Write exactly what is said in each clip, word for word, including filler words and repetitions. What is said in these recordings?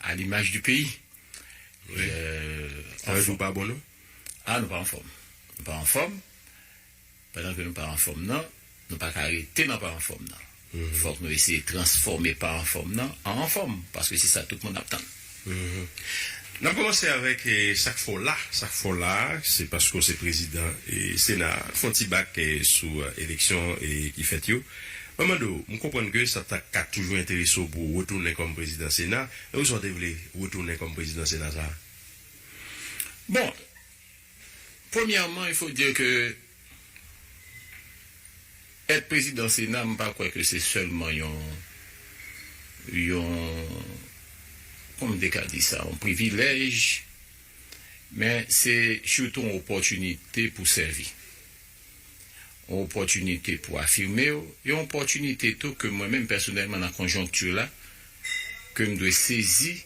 à l'image du pays. Wi. Sa vle di w pa bon non? Ah, nou pa anfòm. Nou pa anfòm. Pandan ke nou pa anfòm nan, nou pa ka rete nan pa anfòm nan. Fòk nou eseye transfòme pa anfòm nan an anfòm, paske se sa tout moun ap tann. N ap kòmanse avèk eh, sa k fè w la. Sa k fè w la, se paske w se prezidan eh, Sena. Fè yon ti bak eh, sou eh, eleksyon eh, ki fèt yo. Mwen mande w, m konprann ke sa ta ka toujou enterese w pou w retounen kòm prezidan Sena. Nan ki sans w te vle retounen kòm prezidan Sena sa a? Bon, premièrement, il faut dire que être président Sénat, m pa kwè ke se sèlman yon yon kòman m te ka di sa, yon privilèj, men se sitou yon opòtinite pou sèvi. Yon opòtinite pou afime w, e yon opòtinite tou ke mwen menm pèsonèlman nan konjonkti la, ke m dwe sezi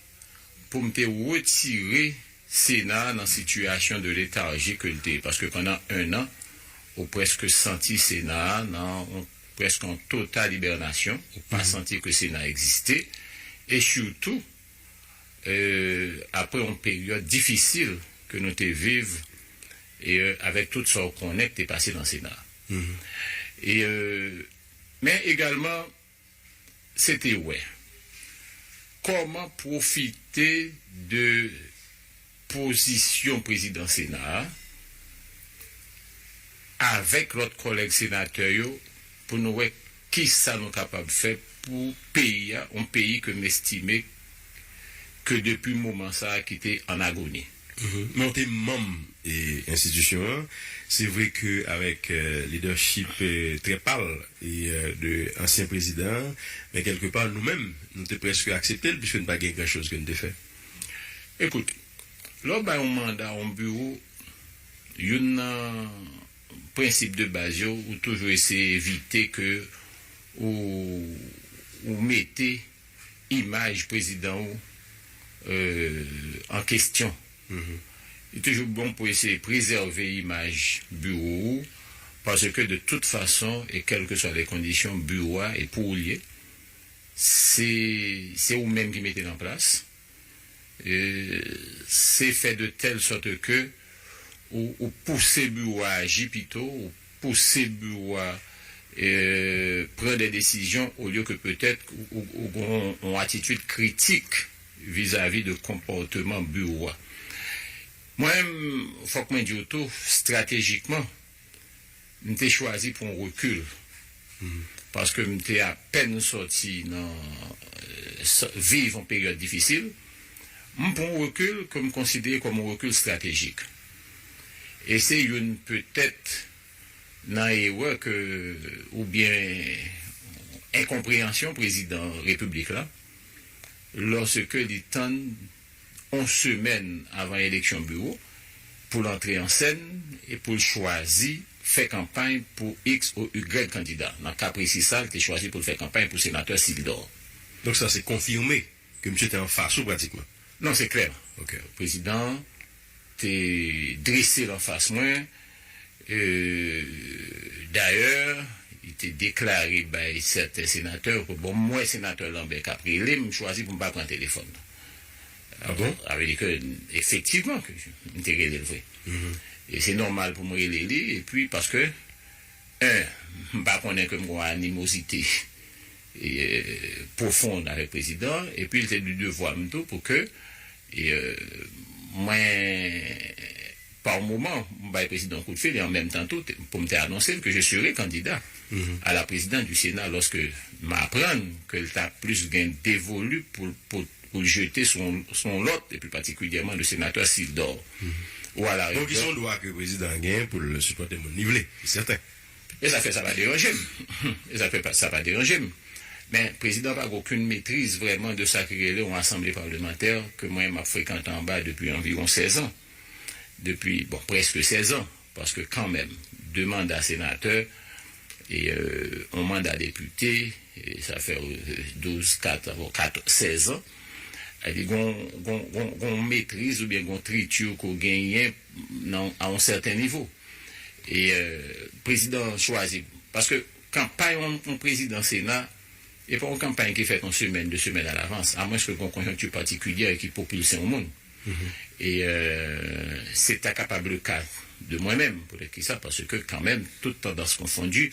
pou m te retire Sena a nan sitiyasyon de letarji ke l te ye. Paske pandan en an, ou prèske santi Sena a nan yon, prèske yon total ibènasyon. Ou pa santi ke Sena egziste. E sitou, euh, apre yon peryòd difisil ke nou te viv e euh, avèk tout sa w konnen ki te pase nan Sena a. E euh, men egalman, se te wè kòman pwofite de pozisyon prezidan Sena a avèk lòt kòlèg senatè yo pou nou wè kisa nou kapab fè pou peyi a, yon peyi ke m estime ke depi moman sa a ki te an agoni. Men w te manm e enstitisyon an. Se vre ke avèk eh, lidèchip eh, trè pal e eh, de ansyen prezidan an, men kèlkepa nou menm, nou te prèske aksepte l piske n pa gen gran choz ke n te fè. Ekout, lè w bay yon manda a yon biwo, youn nan prensip de baz yo, ou toujou eseye evite ke ou, ou mete imaj prezidan ou euh, an kesyon. Li toujou bon pou eseye prezève imaj biwo ou, paske de tout fason, e kèlkeswa le kondisyon, biwo a e pou ou l ye, se se ou menm ki mete l an plas. E se fè de tèl sòt ke ou, ou pouse biwo a aji pito, ou pouse biwo a e, pran de desizyon olye ke petèt ou, ou, ou gen yon atitid kritik vizavi de konpòteman biwo a. Mwen, fòk mwen di w tou, estratejikman, m te chwazi pran rekil. Paske m te apèn sòti nan eh, viv yon peryòd difisil. M pran yon rekil ke m konsidere kòm yon rekil estratejik. E se youn petèt nan erè ke oubyen enkonpreyansyon prezidan repiblik la lòske li tann yon semèn avan eleksyon biwo pou l antre an sèn e pou l chwazi fè kanpay pou X ou Y kandida. Nan ka presi sa, l te chwazi pou l fè kanpay pou senatè Sildor. Donk sa se konfime ke misye te anfas ou pratikman. Non, se klè. Prezidan te drese l anfas mwen. Dayè, li te deklare bay sèten senatè ke bon, m wè senatè Lambert k ap rele m, m chwazi pou m pa pran telefòn nan. Ah bon? Sa vle di ke efektivman ke m te rele l vre. E se nòmal pou m rele li, epi paske, en, m pa konnen ke m gen yon animozite e, pwofon avèk prezidan, epi l te de devwa m tou pou ke e, mwen, pa moman, m bay prezidan kout fil e an menm tan tou pou m te anonse l ke je serai candidat à la présidence du Sénat lorsque m aprann ke l ta plis gen devolu pou pou pou l jete sou yon lòt, e pli patikilyèman le sénateur Sildor. Ou à la rigueur. Bon, ki se yon dwa ke prezidan an genyen pou l sipòte moun li vle, se sèten. E sa fè sa pa deranje m. E sa fè sa pa deranje m. Men prezidan pa gen okenn metriz vrèman de sa ki rele yon asanble palmantè ke mwen m ap frekante anba depi anviwon sèz an. Depi, bon, prèske sèz an, paske kanmenm, de manda senatè e yon manda depite, e sa fè douz, kat, bon, kat, sèz an. Li gen yon metriz oubyen gen yon triti ke w genyen a yon sèten nivo. E prezidan chwazi, paske kanpay yon prezidan Sena, E pa yon kanpay ki fèt yon semèn, de semèn alavans, amwens ke gen yon konjonkti patikilyè ki pwopilse yon moun. E euh, se ta kapab le ka de mwen menm, poutèt ki sa, paske kanmenm, tout tandans konfondi,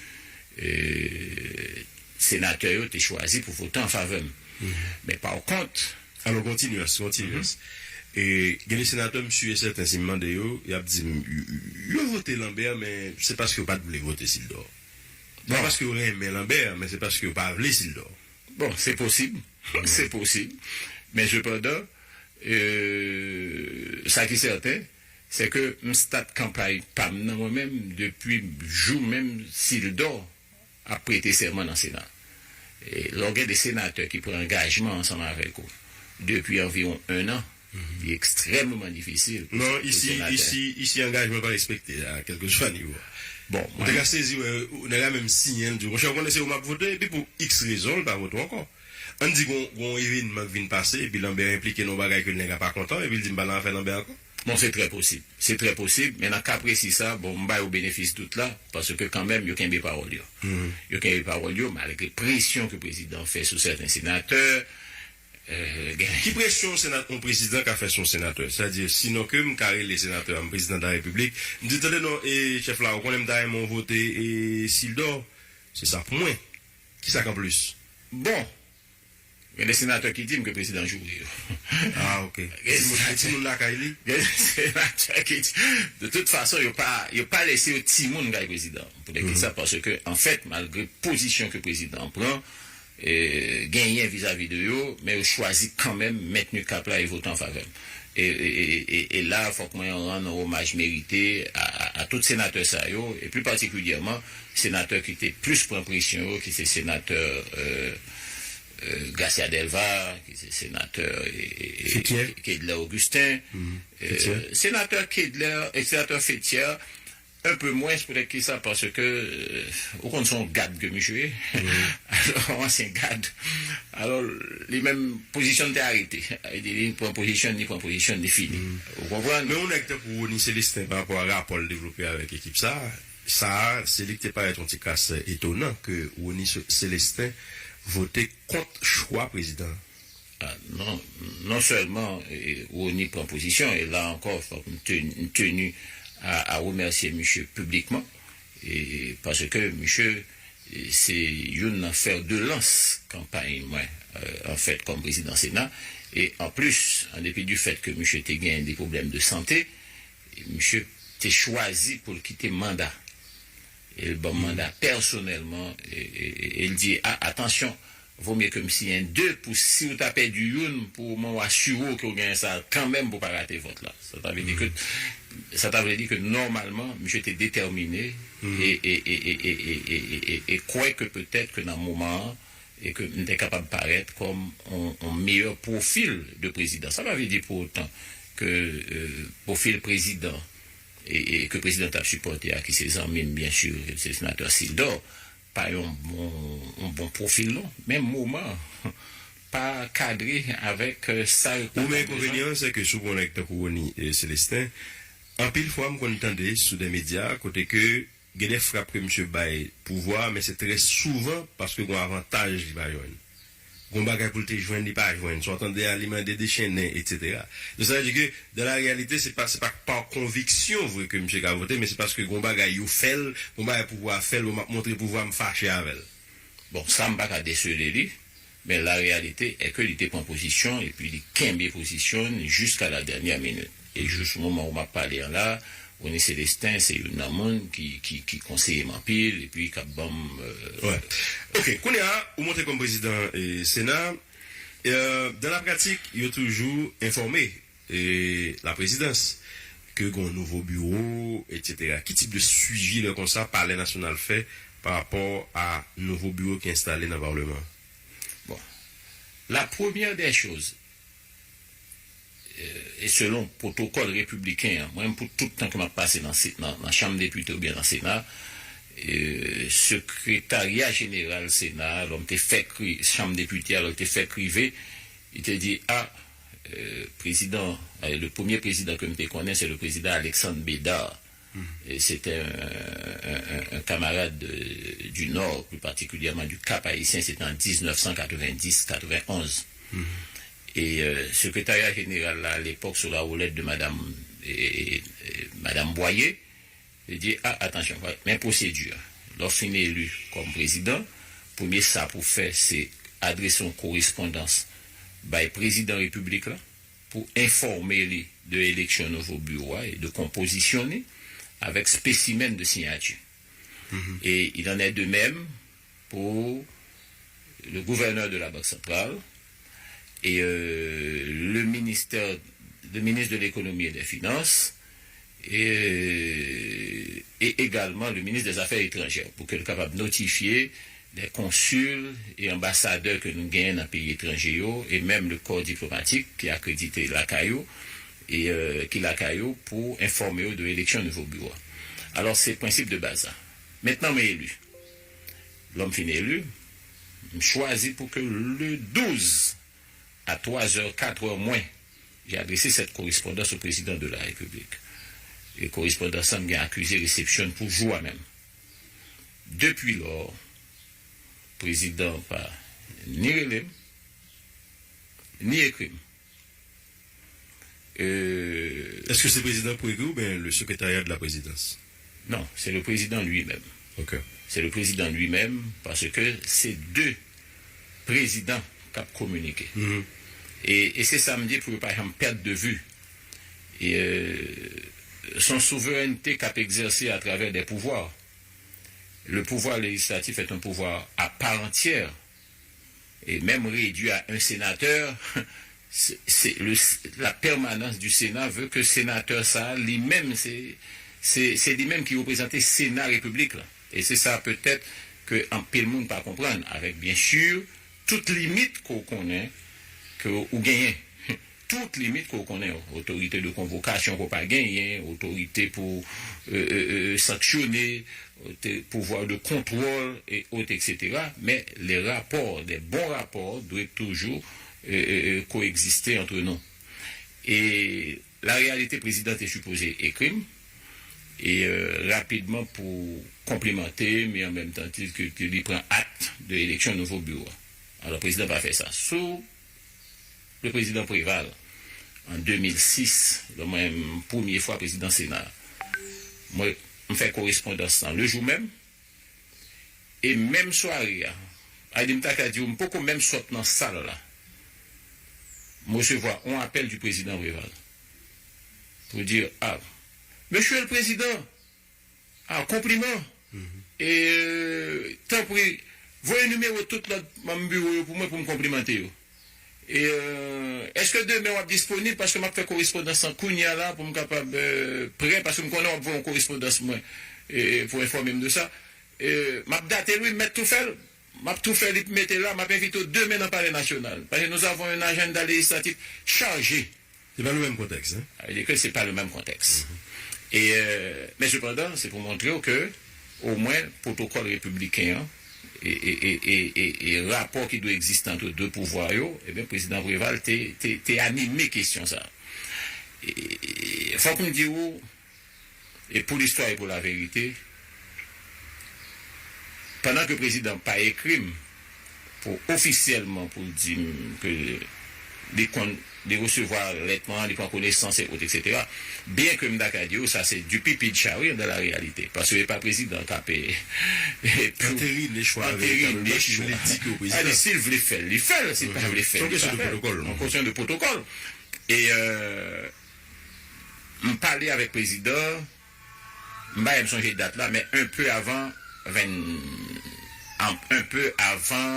euh, senatè yo te chwazi pou vote an favè m. Men pa kont, Alò, gon ti nyans, gon ti nyans. E gen de senatè, m si e sèten, si m mande yo, y ap di m, yo, yo vote Lambert, men se paske yo pa t vle vote Sildor. Pa paske yo renmen Lambert, men se paske yo pa vle Sildor. Bon, se posib. Se posib. Men sepandan, euh, sa ki sèten, se ke m stat kanpay pa m nan mwen menm depi jou menm Sildor ap prete sèman nan Sena. E lè w gen de senatè ki pran angajman ansanm avèk ou depi anviwon en an, li ekstrèmman difisil pou Non, pou isi, senatè. isi, isi angajman pa respekte a kèlkeswa nivo. Bon, Ou te ka sezi, wè, nèg la menm siyen, l di, monchè, ou konnen se ou m ap vote, epi pou iks rezon, l pa vote w ankò. Ann di gon, gon evenman k vin pase, epi Lambert enplike nan yon bagay ke nèg la pa kontan, epi l di m pa nan afè Lambert ankò. Bon, se trè posib. Se trè posib, men nan ka presi sa, bon, m ba yo benefis dout la, paske kanmenm, yo kenbe pawòl yo. Yo kenbe pawòl yo, malgre presyon ke prezidan fè sou sèten senatè. Euh, gen- Ki presyon yon sena- yon prezidan ka fè sou yon senatè? Sètadi, sinon ke m ka rele senatè a, m prezidan de la repiblik, m di, tande non, e chèf la, ou konnen m ta renmen w vote e Sildor, se sa pou mwen. Ki sa k anplis? Bon, gen de senatè ki di m ke prezidan joure yo. Ah, ok. Timoun, timoun lakay li? Gen de senatè ki di, de tout fason, yo pa, yo pa lese yo timoun kay prezidan. Poutèt ki sa? Paske, anfèt, malgre pozisyon ke prezidan an pran, e, genyen vizavi de yo, men yo chwazi kanmenm mentni kap la e vote an favè m. E, e, e, e, e la, fòk mwen rann yon omaj merite a, a, a tout senatè sa yo, e pli patikilyèman, senatè ki te plis pran presyon yo, ki se senatè, euh, euh, Garcia Delva, ki se senatè e, e, e, Fethière. Kedler Augustin, euh, Fethière. Senatè Kedler, e senatè Fethière, un peu mwens, poutèt ki sa, paske, euh, ou konn se yon gad ke misye ye. Alò, yon ansyen gad. Alò, li menm, pozisyon l te arete. Li, li pran pozisyon, li pran pozisyon, li fini. Ou konprann? Men yon nèg tankou Rony Célestin, pa rapò a rapò l devlope avèk ekip sa, sa a, se li ki te parèt yon ti kras etonan ke Rony Ce- Célestin vote kont chwa prezidan. Ah, non, non sèlman, eh, Rony pran pozisyon, e la ankò, fòk m teni, m teni a, a remèsye misye piblikman, e, paske misye, eh, se youn nan fè de lans kanpay mwen, eh, anfèt, kòm prezidan Sena. E anplis, an depi di fèt ke misye te gen de pwoblèm de sante, misye te chwazi pou l kite manda. E l ban m manda pèsonèlman, e, e, e, e l di, a, atansyon, vo mye ke m siyen de pou si w ta pèdi youn, pou omwen w asire w ke w genyen sa kanmenm pou w pa rate vòt la. Sa ta vle di ke, sa ta vle di ke nòmalman, misye te detèmine e, e, e, e, e, e, e, e, e kwè ke petèt ke nan moman an, e ke m te kapab parèt kòm on, on meyè pwofil de prezidan. Sa pa vle di pou otan ke, euh, pwofil prezidan e, e ke prezidan t ap sipòte a, ki se zanmi m, byen si, se senatè Sildor, pa yon bon, yon bon pwofil, non. Men moman pa kadre avèk, euh, sa yo Ou men enkonvenyan an, se ke sou yon nèg tankou Rony e Célestin, anpil fwa m konn tande sou de medya kote ke gen de frap ke misye bay pouvwa, men se trè souvan paske gon avantaj li pa jwenn. Gon bagay pou l te jwenn, li pa jwenn. Sa w tande a, li mande dechennen, etsetera. Donk, sa vle di ke, dan la reyalite, se pa, se pa pa konviksyon vre ke misye ka vote, men se paske gon bagay yo fè l, gon bagay pouvwa a fè l, bon, m ap montre pouvwa m fache avè l. Bon, sa m pa ka desele li, men la réalité est que li te pran pozisyon, epi li kenbe pozisyon li jiska la dènyè minit. E jous moman ou m ap pale an la, Rony Célestin se youn nan moun ki, ki, ki konseye m anpil, epi k ap ban m, euh, Wè. Ok, kounye a, ou monte kòm prezidan e, Sena. E, dan la pratik, yo toujou enfòme e, la prezidans ke gon nouvo biwo, etsetera. Ki tip de swivi lè konsa Palè Nasyonal fè pa rapò a nouvo biwo ki enstale nan Palman? Bon. La première des choses, euh, e selon pwotokòl repibliken an, mwen, pou tout tan ke m ap pase nan, se- nan, nan Chanm Depite oubyen nan Sena, euh, sekretarya jeneral Sena a, lè m te fèk ri- Chanm Depite a, lè l te fèk rive, li te di, a, euh, prezidan, euh, le premye prezidan ke m te konnen, se le prezidan Alexandre Bédard. Et c'était un, un- un- un camarade de- du Nord, plus particulièrement du Cap Haïtien, c'était en dix-neuf cent quatre-vingt-dix quatre-vingt-onze. Et euh, secrétariat général là, à l'époque, sous la houlette de Madame, et- et- et Madame Boyer, li di, ah, atansyon, men pwosedi a. Lè w fin eli kòm prezidan, premye sa pou w fè, se adrese yon korespondans bay prezidan repiblik la pou enfòme li de eleksyon nouvo biwo a e de konpozisyon li, avèk spécimen de signature. Et il en est de même pour le gouverneur de la Banque centrale et euh, le ministère, le ministre de l'économie et des finances et, euh, et également le ministre des Affaires étrangères pour que le capable notifier les consuls et ambassadeurs que nous gagnons dans les pays étrangers et même le corps diplomatique qui est accrédité lakay yo et euh, qui lakay yo pour informer eux de l'élection nouveau bureau. Alors c'est le principe de base. Maintenant, mais élu. Lè m fin eli, m chwazi pou ke le douz a twa zè, kat è mwen, j'ai adressé cette correspondance au président de la République. E korespondans lan m gen akize resepsyon l pou jou a menm. Depi lò, prezidan pa ni rele m, ni ekri m. Euh, Est-ce que c'est le président Poirier ou bien le secrétariat de la présidence? Non, c'est le président lui-même. Ok. C'est le président lui-même parce que c'est deux présidents qui ont communiqué. Et, et c'est ça, me dit, pour ne pas perdre de vue. Et euh, son souveraineté qu'a exercée à travers des pouvoirs. Le pouvoir législatif est un pouvoir à part entière. Et même réduit à un sénateur, c'est, c'est le, la permanence du Sénat veut que sénateur ça, lui-même, c'est, c'est, c'est lui-même qui représente Sénat République là. Et c'est ça peut-être que anpil moun pa konprann, avec bien sûr toute limite qu'on connaît, que ou gagné. Tout limit ke w konnen, otorite de konvokasyon ke w pa genyen, otorite pou euh, euh, euh, sanksyone, te- pouvwa de kontwòl, et autres, et cetera. Men les rapports, des bons rapports, doivent toujours euh, euh, euh, coexister entre nous. Et la réalité, président est supposé écrire, et euh, rapidement pour complimenter, mais en même temps dire que, que il prend acte de l'élection de nouveau bureau. Alors, président va faire ça. Sous le président Préval, en deux mille six, lè mwen premye fwa président Sénat, mwen, m fè korespondans lan le jou menm, e menm sware a, a di m ta ka di w, m poko menm sot nan sal la, m resevwa yon apèl du président Préval pour dire, ah, monsieur le président, ah, konpliman. E euh, tanpri, voye nimewo tout lòt manm biwo yo pou mwen pou m konplimante yo. E euh, èske demen w ap disponib paske m ap fè korespondans lan kounye a la pou m kapab euh, prè paske m konnen w ap voye yon korespondans mwen e, e, pou enfòme m de sa. E, m ap date l wi, m mèt tou fè l. M ap tou fè li mete la, m ap envite w demen nan Palè Nasyonal. Paske nous avons un agenda législatif chargé. C'est pas le même contexte, hein? Ça veut dire que c'est pas le même contexte. Et, euh, mais cependant, c'est pour montrer que, au moins, protocole républicain, hein, et, et, et, et, et, et rapport qui doit exister entre deux pouvoirs, yo, eh bien, président Préval, t'es, t'es, t'es animé question ça. Et, et, faut qu'on dise, et pour l'histoire et pour la vérité, pandan ke prezidan pa ekri m pou ofisyèlman pou l di m ke li konn li resevwa lèt mwen an, li pran konesans et autres, et cetera. Byen ke m ta ka di w sa se du pipi de chat wi dans la réalité, paske e pa prezidan k ap Anterin le chwa avèk anterin Carole le Bache, chwa. Li di ke Sa di prezidan. Si l vle fè l, li fè l. Si l pa vle fè Se l, yon li kesyon pa de fè l. protokòl. Yon kesyon de protokòl. E euh, m pale avèk prezidan, m pa m sonje dat la, men un peu avant vingt, un, un peu avant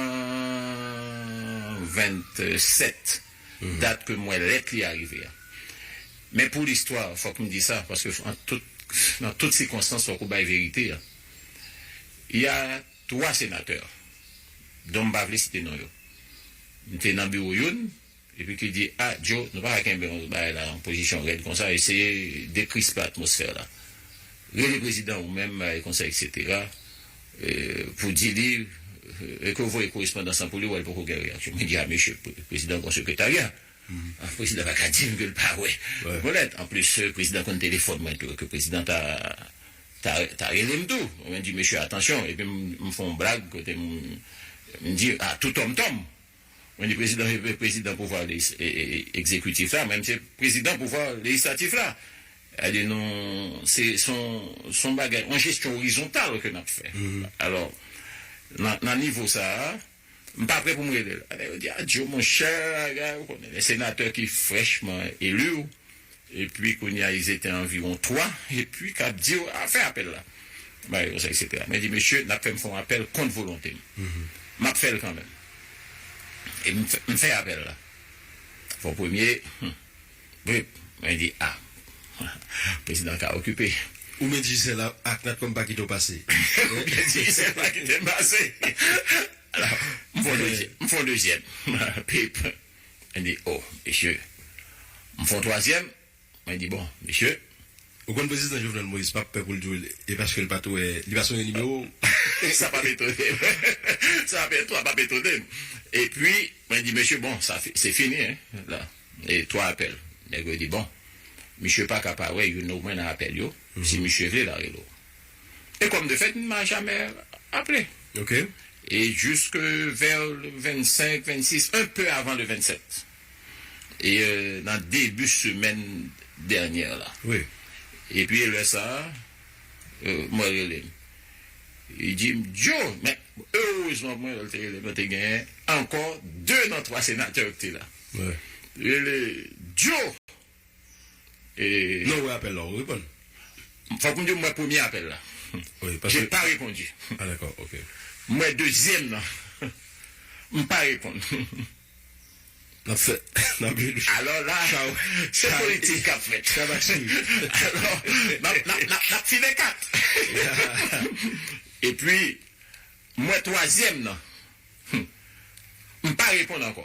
vingt-sept dat ke m wè lèt li a rive a. Men pou listwa, fòk m di sa, paske an tout, nan tout sikonstans, fòk ou bay verite a. Il y a trois sénateurs, dont m pa vle site non yo. M te nan biwo youn, epi ki di, ah, Joe, nou pa ka kenbe yon bagay la, yon pozisyon rèd konsa, eseye dekrispe atmosfè la. Rele prezidan ou menm, bagay konsa, et cetera, euh, pou di li, euh, e ke w voye korespondans lan pou li, wè, l poko gen reyaksyon. Mwen di, ah, mesye, pre- prezidan gon sekretarya. Ah, prezidan pa ka di m ke l pa wè. Ou konprann? Anplis, prezidan konn telefòn mwen tou, ke prezidan ta, ta, ta rele m tou. Mwen di, mesye, atansyon. Epi m, m fè yon blag kote m, m di, ah, tou tòm tòm. Mwen di, prezidan, prezidan pouvwa lejis-, e, e, e, egzekitif la, mwen se prezidan pouvwa lejislatif la. Sa di nou, se, se yon, se yon bagay, yon jesyon orizontal ke n ap fè. Alò, nan, nan nivo sa a, m pa prè pou m rele l. Alò, yo di, adyo, monchè, ou konnen, les sénateurs ki frèchman eli, epi kounye a, ils étaient environ twa, epi k ap di w, a, fè apèl la. Bagay konsa, et cetera. Mwen di, mesye, n ap fè m fè yon apèl kont volonte m. M ap fè l kanmenm. E m fè, m fè apèl la. Fò premye, hmm, Wi, mwen di, a, prezidan ka okipe. Ou menm Digicel la ak Natcom pa kite w pase. Ou menm Digicel pa kite m pase. Alò, m fè yon dezyèm. M fè yon dezyèm. Pip. Mwen di, o, mesye. M fè yon twazyèm. Mwen di, bon, mesye. Ou konn prezidan Jovenel Moïse p ap pè pou l di w, e paske l pa t wè, li pa sonje nimewo w. Sa p ap etone m. Sa p ap, sa p ap etone m. Epi, mwen di, mesye, bon, sa fi-, se fini, hein, la. E twa apèl. Nèg yo di, bon, misye pa ka pa wè youn nan mwen nan apèl yo. Si misye vle, l a rele w. E comme de fait, il m'a jamais appelé. OK. Et jusque vers le vingt-cinq, vingt-six, un peu avant le vingt-sept. E, euh, nan debi semèn dènyè la. Wi. Epi lè sa a, euh, mwen rele l. Li di m, Joe, men erezman pou mwen, lè l te rele m, mwen te genyen ankò de nan twa senatè ki te la. Wi. Rele, Joe, E, non, ou wè apèl la, ou reponn. Fòk m di w, m wè premye apèl la. Wi, paske... J'ai pas répondu. Ah, dakò, OK. M wè dezyèm nan. M pa reponn. N ap fè, n ap... Alò la, se politik k ap fèt. Alò, n ap, n ap, n ap, n ap file kat. Epi, m wè twazyèm nan. M pa reponn ankò.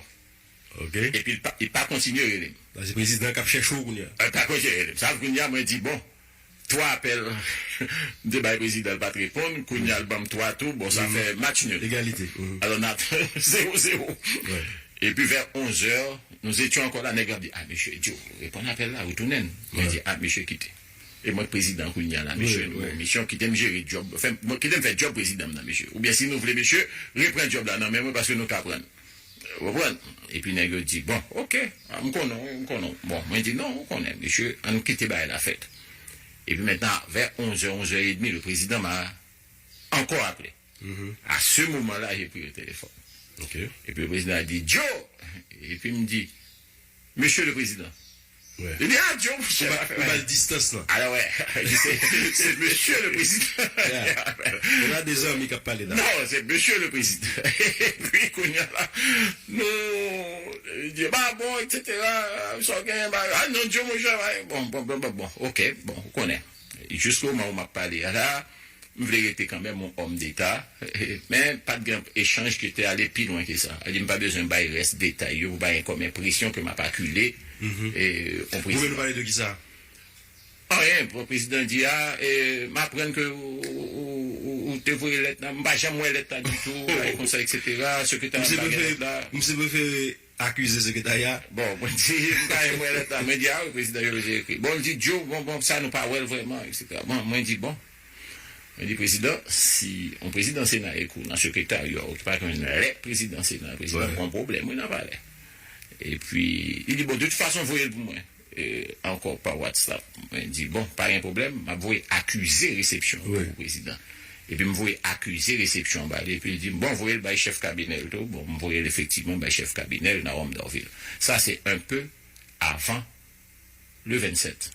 OK. Epi li pa, li pa kontinye rele m. La, se prezidan k ap chèche w kounye a. Li pa kontinye rele m. Sa kounye a, mwen di, bon, twa apèl, m te bay prezidan, li pa t reponn. Kounye a, li ban m twa tou. Bon, sa fè match nul. Egalite. Alò, n ap zewo zewo. Epi, vè onz è, nous étions encore là, nèg la ap di, a, mesye, Joe, reponn apèl la, retounen. Mwen di, a, mesye, kite. E mwen k prezidan kounye a la, mesye, nou, bon, misyon, kite m jere djòb, fè, bon, kite m fè djòb prezidan m nan, mesye. Oubyen, si nou vle, mesye, reprann djòb la nan men mwen, paske nou ka pran l. Ou konprann? Epi nèg yo di, bon, OK, a, m konnen w, m konnen w. Bon, mwen di, non, ou konnen, mesye, ann kite bagay la fèt. Epi mentnan, vè onz è, onz è edmi, le président m'a encore appelé. À ce moment-là, j'ai pris le téléphone. OK. Epi le président a di, Joe! Epi m di, Monsieur le Président. Li di, a, Joe, monchè, ou ba l distans lan. Alò, wè, se, se Monsieur le Président. Ou la de zanmi k ap pale la. Non, se Monsieur le Président. Epi, kounye a la, nou, li di, ba, bon, et cetera, sa w genyen, ba, a, non, Joe, monchè, ba, bon, bon, bon, bon, bon, OK, bon, ou konnen. Jiske moman ou m ap pale a la, m vle rete kanmenm yon òm deta, men pa t gen echanj ki te ale pi lwen ke sa. Sa di m pa bezwen bay rès detay yo pou pa gen kòm enpresyon ke m ap akile, e, yon prezidan. Ou vle nou pale de kisa? Anyen, bon, prezidan di a, e, m aprann ke ou, ou, ou, ou te voye lèt la, m pa janm wè lèt la ditou, bagay konsa, et cetera. Sekretè a pa gen lèt la. Misye prefere akize sekretarya. Bon, mwen di, m pa janm wè lèt la. Mwen di, a wi, prezidan Jovenel te ekri. Bon, li di, Joe, bon, bon, sa nou pa wè l vrèman, et cetera. Bon, mwen di, bon. Mwen di, prezidan, si yon prezidan Sena ekri w nan sekretarya w, ou pa jwenn lèt prezidan Sena, prezidan pran pwoblèm, wi, nan palè. Epi, li di, bon, de tout fason, voye l pou mwen. E, ankò pa WhatsApp. Mwen di, bon, pa gen pwoblèm, m ap voye akize resepsyon pou prezidan. Epi m voye akize resepsyon ba li, epi li di m, bon, voye l bay chèf kabinè l tou. Bon, m voye l efektivman bay chèf kabinè l, Narom Dorvil. Sa se un peu avant le vingt-sept.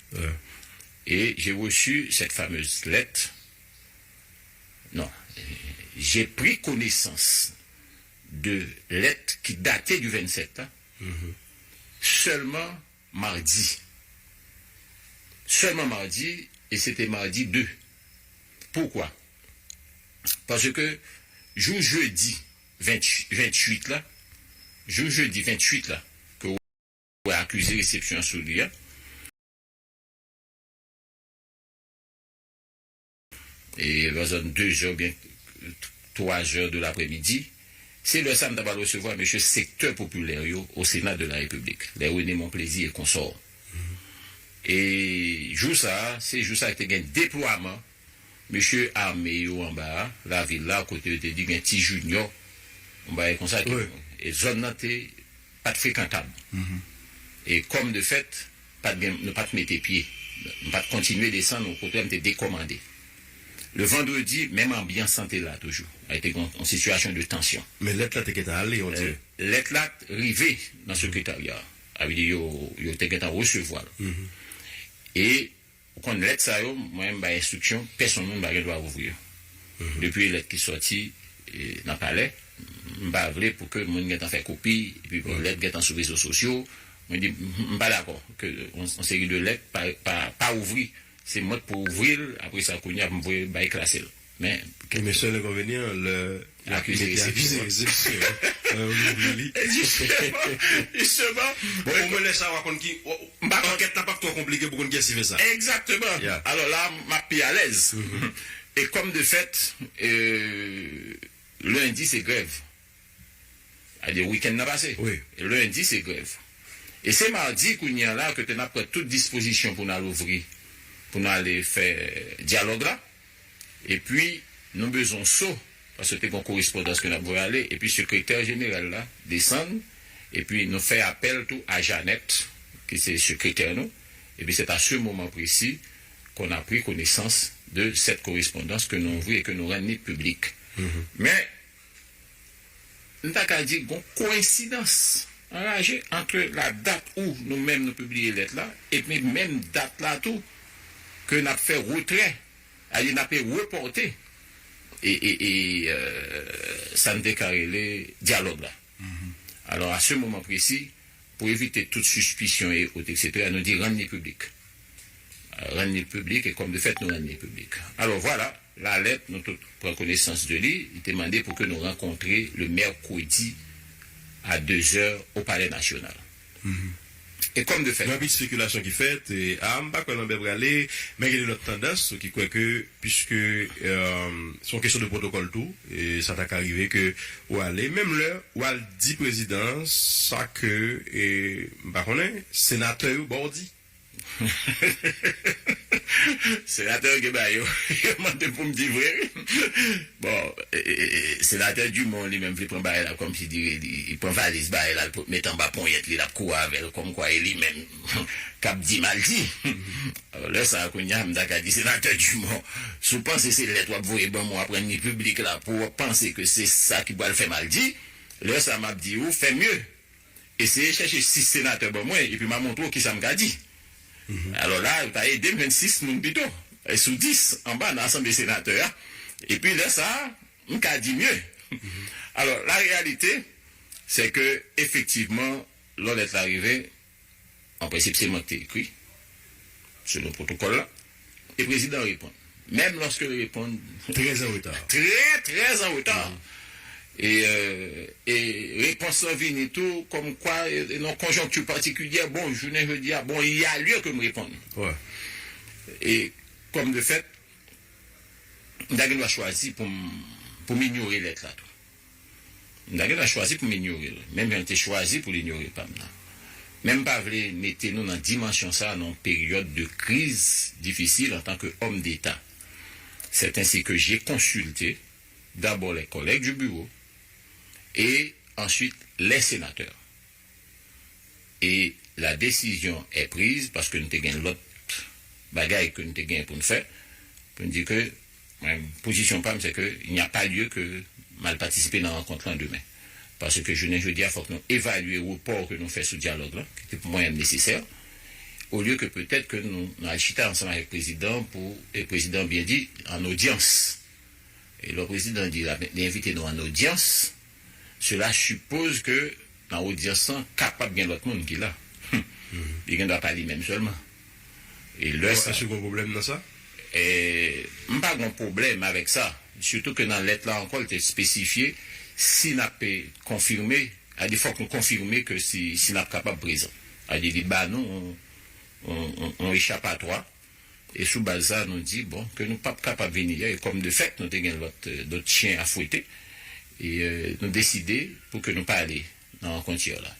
Et j'ai reçu cette fameuse lettre. Non, j'ai pris connaissance de lettre qui datait du vingt-sept, hein, seulement mardi. Seulement mardi, et c'était mardi deux. Pourquoi? Paske jou jedi venntuit, venntuit la, jou jedi venntuit la, ke w wè akize resepsyon an sou li a, e lè zòn de zè oubyen twa zè de lapremidi, Se lè sa m ta pral resevwa mesye sektè popilè yo au Sénat de la République, les René Monplaisir et consorts. E jou sa a, se jou sa a ki te gen deplwaman mesye ame yo anba a, lavil la, kote yo te di gen ti Junior, yon bagay konsa, ki, e zòn nan te pa t frekantab. E kòm de fèt, pa t gen, nou pa t mete pye. Nou pa t kontinye desann, okontrè, m te dekòmande. Le vendredi, menm anbyans lan te la toujou. Ay te gen yon sitiyasyon de tansyon. Men lèt la te gentan ale, on dirait. Lèt la rive nan sekretarya a. Sa vle di yo, yo te gentan resevwa l. E ou konn lèt sa yo, mwen m bay enstriksyon, pèsonn moun pa gen dwa ouvri yo. Depi lèt ki sòti nan palè, m pa vle pou ke moun gentan fè kopi, epi bon, lèt gentan sou rezo sosyo, mwen di m pa dakò ke yon seri de lèt pa, pa, pa ouvri. Se mwen k pou ouvri l, apre sa kounye a pou m voye bay klase l. Men, men sèl enkonvenyan lè akize akize se misye. Ou li ouvri li. Jisteman, jisteman. Bon, omwen lè sa w a konn ki ankèt la p ap twò konplike pou konn kiyès ki fè sa. Egzakteman. Alò la, m ap pi alèz. E kòm de fèt, lendi se grèv. Sa vle di wikenn nan pase. Lendi se grèv. E se madi kounye a la ke te n ap pran tout dispozisyon pou n al ouvri, pou n ale fè dyalòg la. Epi nou bezwen yon so, paske te gen yon korespondans ke n ap voye ale, epi sekretè jeneral la desann, epi nou fè apèl tou a Janèt, ki se sekretè nou, epi c'est à ce moment précis qu'on a pris connaissance de cette correspondance que nou ouvri e ke nou rann li piblik. Men, m ta ka di gon koyensidans anraje ant la dat ou nou menm nou pibliye lèt la epi menm dat la tou ke n ap fè retrè, sa vle di n ap repòte e, e, e, sa n te ka rele dyalòg la. Alò, à ce moment précis, pou evite tout sispisyon e ot, etsetera, nou di rann li piblik. Rann li piblik, e kòm de fèt nou rann li piblik. Alò, vwala, la lèt, nou tout pran konesans de li, li te mande pou ke nou rankontre le mèkredi a dezè o Palè Nasyonal. E kòm de fèt. Gen anpil espekilasyon ki fèt, e, a, m pa kwè Lambert prale, men gen de lòt tandans ki kwè ke, piske se yon kesyon de pwotokòl tou, e sa ta ka rive ke ou ale, menm lè ou al di prezidan sa ke, e, m pa konnen, senatè yo ba w di. Senatè yo gen bagay yo, yo mande pou m di vre, wi. Bon, e, e, e, senatè Dumont li menm vle pran bagay la kòmsi li, li, li pran valiz bagay la, l ap met anba ponyèt li, l ap kouri avè l, kòmkwa e li menm k ap di m al di. Alò, lè sa a, kounye a, m ta ka di senatè Dumont, si w panse se lèt w ap voye ban mwen, w ap rann li piblik la, pou w panse ke se sa ki pral fè m al di, lè sa a, m ap di ou, fè mye. Eseye chèche sis senatè ban mwen, epi m a montre w kisa m ka di. Alò la, ou ta ede m jwenn sis moun pito, e sou dis anba nan asanble senatè a. Epi lè sa a, m ka di mye. Alò, la reyalite, se ke efektivman, lè lèt la rive, an prensip, se mwen ki te ekri, selon pwotokòl la. E prezidan reponn. Menm lòske l reponn. Trè an reta. Trè, trè an reta. E, e repons lan vini tou, kòmkwa, e, nan konjonkti patikilyè, bon, jounen jodi a, bon, il y a lieu ke m reponn. E, kòm de fèt, m ta gen dwa chwazi pou m, pou m inyore lèt la tou. M ta gen dwa chwazi pou m inyore l, menm jan l te chwazi pou l inyore pa m nan. Men m pa vle mete nou nan dimansyon sa a nan yon peryòd de kriz difisil antanke òm deta. C'est ainsi que j'ai consulté d'abord les collègues du bureau et ensuite les sénateurs. Et la décision est prise, paske nou te gen lòt bagay ke nou te gen pou n fè, pou n di ke, mwen, pozisyon pa m, se ke il n'y a pas lieu ke m al patisipe nan rankont lan demen. Paske jounen jodi a, fòk nou evalye repò ke nou fè sou dyalòg lan, ki te pou mwen nesesè, olye ke petèt ke nou, nou al chita ansanm avèk prezidan pou, e prezidan byen di, an odyans. E lè prezidan di la, li envite nou an odyans, cela suppose ke nan odyans lan, kapab gen lòt moun ki la. Li gen dwa pa li menm sèlman. E lè sa. Èske gen pwoblèm nan sa? E, m pa gen pwoblèm avèk sa. Sitou ke nan lèt la ankò, li te espesifye si n ap konfime, sa vle di fòk nou konfime ke si, si n ap kapab prezan. Sa vle di li ba nou yon, yon, yon, yon echapatwa. E sou baz sa, nou di, bon, ke nou p ap kapab vini a, e kòm de fèt, nou te gen lòt, e, dòt chen a fwete. E, euh, nou deside pou ke nou pa ale nan rankont yè la.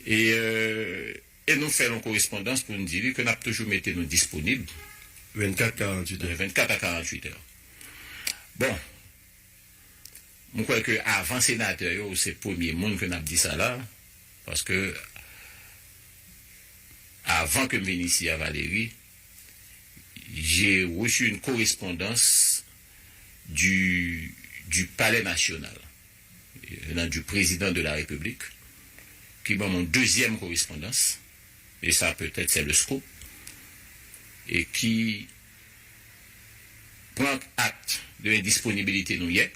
E, euh, e nou fè l yon korespondans pou nou di li ke n ap toujou mete nou disponib vennkat, karanntuit è. Vennkat a karanntuit è. Bon, mwen kwè ke avan senatè yo, se premye moun ke n ap di sa la, paske avan ke m vin isi a, Valérie, j'ai reçu une correspondance du, du Palais National, venant du président de la République, qui m'a mon deuxième correspondance, et ça peut-être c'est le scoop, et qui prend acte de l'indisponibilité nou yè,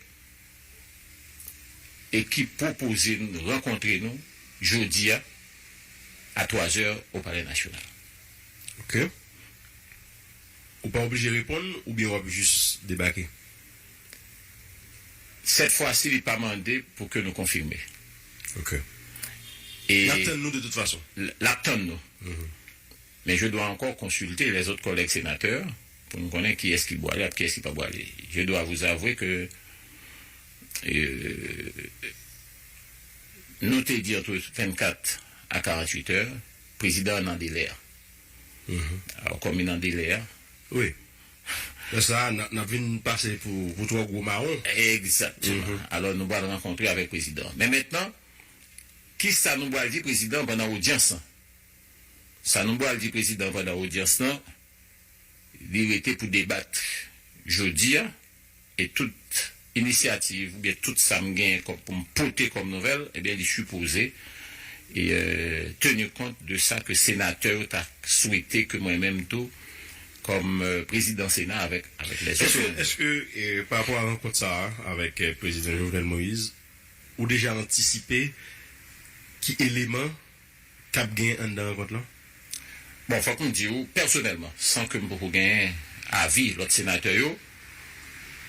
e ki pwopoze n rankontre nou jodi a, a twa zè, o Palè Nasyonal. Ok. Ou pa oblije reponn oubyen w ap jis debake? Sèt fwa si li pa mande pou ke nou konfime. Ok. E L ap tann nou de tout fason. L ap tann nou. Men je dois encore consulter les autres collègues sénateurs pou nou konnen kiyès ki bwale ak kiyès ki pa bwale. Je dois vous avouer que euh, nou te di entre vennkat a karanntuit è, prezidan an nan delè a. Alò, kòm li nan delè a, Wi. Lè sa a, n ap vin pase pou, pou twò gwo mawon. Egzakteman. Alò, nou pral rankontre avèk prezidan. Men mentnan, kisa nou pral di prezidan pandan odyans lan? Sa nou pral di prezidan pandan odyans lan, li rete pou debat jodi a, e tout inisyativ oubyen tout sa m genyen kòm, pou m pote kòm nouvèl, ebyen, li sipoze e, euh, teni kont de sa ke senatè yo ta swete ke mwen menm tou, kòm euh, prezidan Sena avèk, avèk lèzòt Èske, manm. Èske eh, pa rapò a rankont sa a avèk eh, prezidan Jovenel Moïse, ou deja antisipe ki eleman k ap gen anndan rankont lan? Bon, fòk m di w, pèsonèlman, san ke m poko genyen avi lòt senatè yo,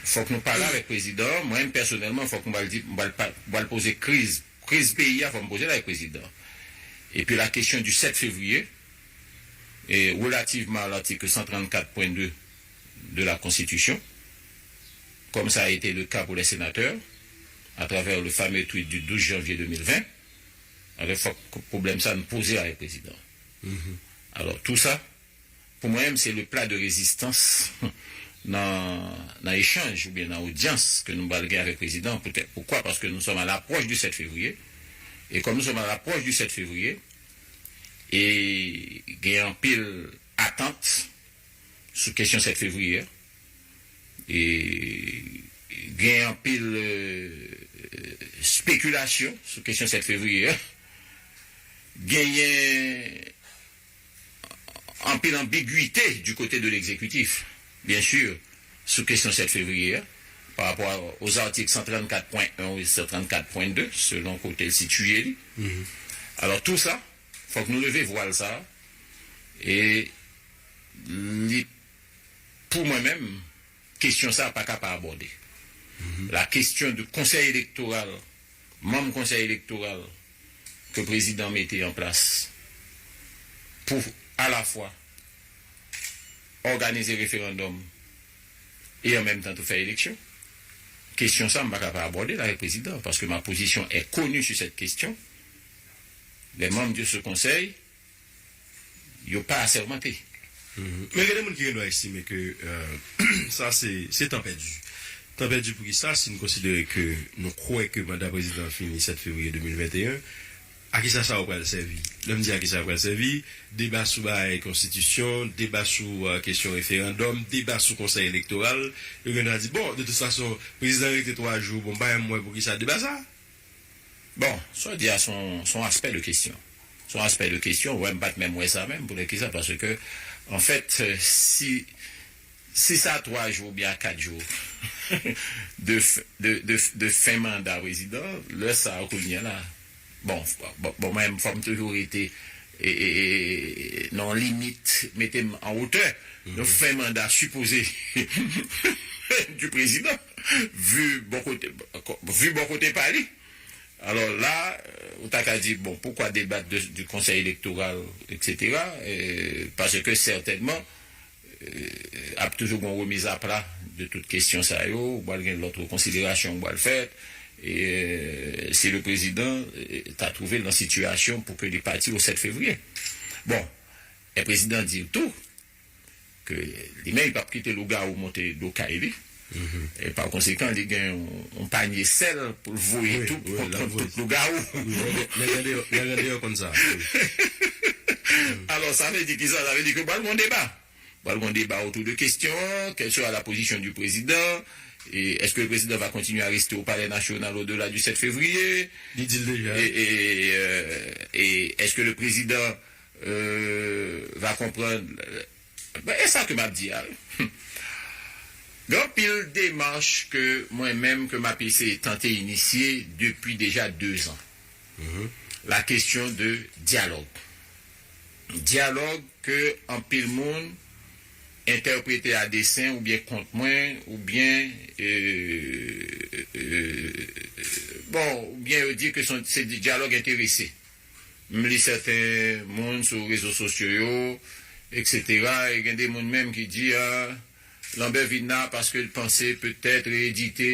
fòk nou pale avèk prezidan an. Mwen menm pèsonèlman, fòk m pral di, m pral pa- m pral poze kriz, kriz peyi a, fòk m poze l avèk prezidan an. Epi la question du sept février, et relativement à l'article cent trente-quatre point deux de la Constitution, comme ça a été le cas pour les sénateurs, à travers le fameux tweet du douze janvier deux mille vingt, alò, fòk pwoblèm sa nou poze avèk prezidan. Alò, tou sa, pou mwen menm, se le plat de résistance nan, nan echanj oubyen nan odyans ke nou pral gen avèk prezidan. Poutèt, poukwa? Paske nous sommes à l'approche du sept février. E kòm nous sommes à l'approche du sept février, e gen anpil atant sou kesyon sept février. E gen anpil euh, spekilasyon sou kesyon sept février. Genyen anpil anbigwite du kote de l'exécutif, bien sûr, sou kesyon sept février, par rapport aux articles cent trente-quatre point un et cent trente-quatre point deux, selon kote l sitiye li. Alò, tou sa, fòk nou leve vwal sa, e li, pou mwen menm, kesyon sa pa ka pa abòde. La question du konsèy elektoral, manm konsèy elektoral ke prezidan mete an plas pou alafwa òganize referandòm e an menm tan tou fè eleksyon. Kesyon sa, m pa ka pa abòde l avèk prezidan, paske ma position est connue sur cette question. Les membres de ce conseil, yo pa asèmante. Men gen de moun ki gen dwa estime ke euh, sa se se tan pèdi. Tan pèdi pou ki sa, si n konsidere ke nou kwè ke manda prezidan an fini sept février deux mille vingt et un, a ki sa sa yo pral sèvi? Lè m di a ki sa yo pral sèvi, deba sou bagay konstitisyon, deba sou euh, kesyon referandòm, deba sou konsèy elektoral, yo gen dwa di, bon, de tout fason, prezidan rete twa jou, bon, m pa menm wè pou ki sa deba sa. Bon, sa w di a se yon, se yon aspè de kesyon. Se yon aspè de kesyon, wè, m pa t menm wè sa menm, pou lè kisa, paske, anfèt, euh, si, si sa twa jou oubyen a kat jou de, f- de, de, de fen manda prezidan, lè sa a kounye a la, bon, bon, bon, mwen, fò m toujou rete e, e, e, nan yon limit, mete m an wotè. Donk, fen manda sipoze du prezidan, vu bon kote, vu bon kote pa li. Alò la, euh, ou ta ka di, bon, poukwa debat de, du konsèy elektoral, et cetera, euh, paske sètènman, euh, ap toujou gon remiz apla de tout kesyon sa yo, ou pral gen lòt rekonsiderasyon ou pral fèt, e, si le prezidan, e, ta twouve l nan sitiyasyon pou ke li pati o sèt fevriye. Bon, e prezidan di tou ke li menm li p ap kite lougawou monte do kay li. E pa konsekan, li gen yon, yon panye sèl pou l voye tou kont tout lougawou. Nèg andeyò konn sa. Alò, sa vle di ki sa? Sa vle di ke pral gen deba. Pral gen deba otou de kesyon an, quelle sera la position du président? Et est-ce que le président va continuer à rester au Palais National au-delà du sept février? Li di l deja. Et, et, euh, et est-ce que le président euh, va comprendre? Ben, e sa ke m ap di a. Gen anpil demach ke mwen menm ke m ap eseye tante inisye depi deja dezan. La kesyon de dyalòg. Dyalòg ke anpil moun entèprete a desen oubyen kont mwen, oubyen, euh, euh, bon, oubyen yo di ke se dyalòg enterese. M li sèten moun sou rezo sosyo yo, etsetera, e gen de moun menm ki di, a, Lambert vin la paske l panse petèt reyedite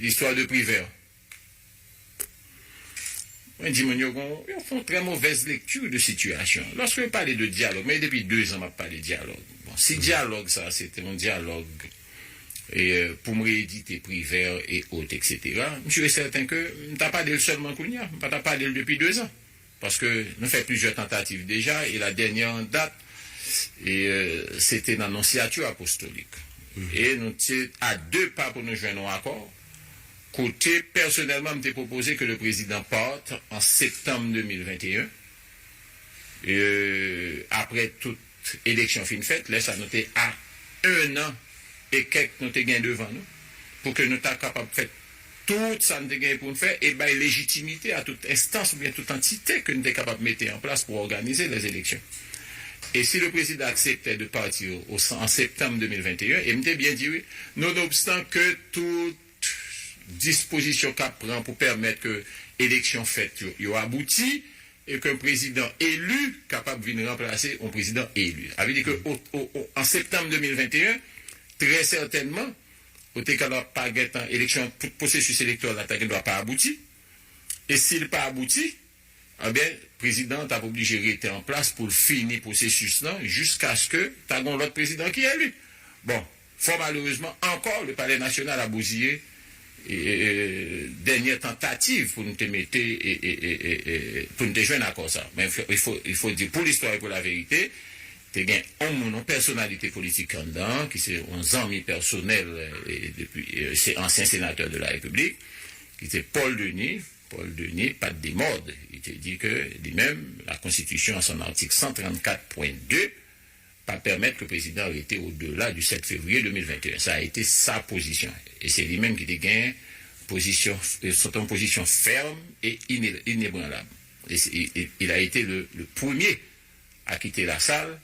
listwa de Privè. Mwen di moun yo gon, yo fè yon trè movèz lekti de sitiyasyon. Lòske yo pale de dyalòg, men depi dezan m ap pale dyalòg. Bon, si dyalòg sa se te yon dyalòg e, pou m reyedite Privè e ot, etsetera, m si e sèten ke m ta pale l sèlman kounye a. M pa ta pale l depi dezan. Paske nou fè plizyè tantativ deja, e la dènyè an dat, e, e, se te nan Nonsiyati Apostolik. E nou te a de pa pou nou jwenn yon akò, kote, pèsonèlman, m te pwopoze ke le prezidan parte an septanm de mil venteyen, e, apre tout eleksyon fin fèt, lè sa nou te a en an e kèk nou te gen devan nou, pou ke nou ta kapab fè tout sa n te gen pou n fè e bay lejitimite a tout enstans oubyen tout antite ke n te kapab mete an plas pou òganize lè eleksyon. E si le prezidan aksepte de partir o, an septanm de mil venteyen, e m te byen di wi, nonobstan ke tout dispozisyon k ap pran pou pèmèt ke eleksyon fèt yo, yo abouti, e ke yon prezidan eli kapab vin ranplase yon prezidan eli. Sa vle di ke o, o, o, an septanm de mil venteyen, trè sètènman, ou te kapab pa gentan, eleksyon, pwosesis elektoral la ta gen dwa pa abouti. E si l pa abouti, ebyen, prezidan an t ap oblije rete an plas pou l fini pwosesis lan jiskaske ta gen yon lòt prezidan ki eli. Bon, fò malerezman ankò, le Palais National a bouziye e, e, e, dènyè tantativ pou n te mete, e, e, e, e, e, pou n te jwenn akò sa. Men il faut, il faut dire, pour l'histoire et pour la vérité, te gen yon moun, yon pèsonalite politik anndan, ki se yon zanmi pèsonèl, e, depi, e, se ansyen senatè de la Repiblik, ki se Paul Denis. Paul Denis pa t demòd. Li te di ke li menm, la Constitution, à son article cent trente-quatre point deux, pa pèmèt ke prezidan rete au-delà du sept février deux mille vingt et un. Ça a été sa pozisyon. E se li menm ki te gen pozisyon, se te yon pozisyon fèm e ine-, inebranlab. E se, e, e, il a été le, le premier à quitter la salle,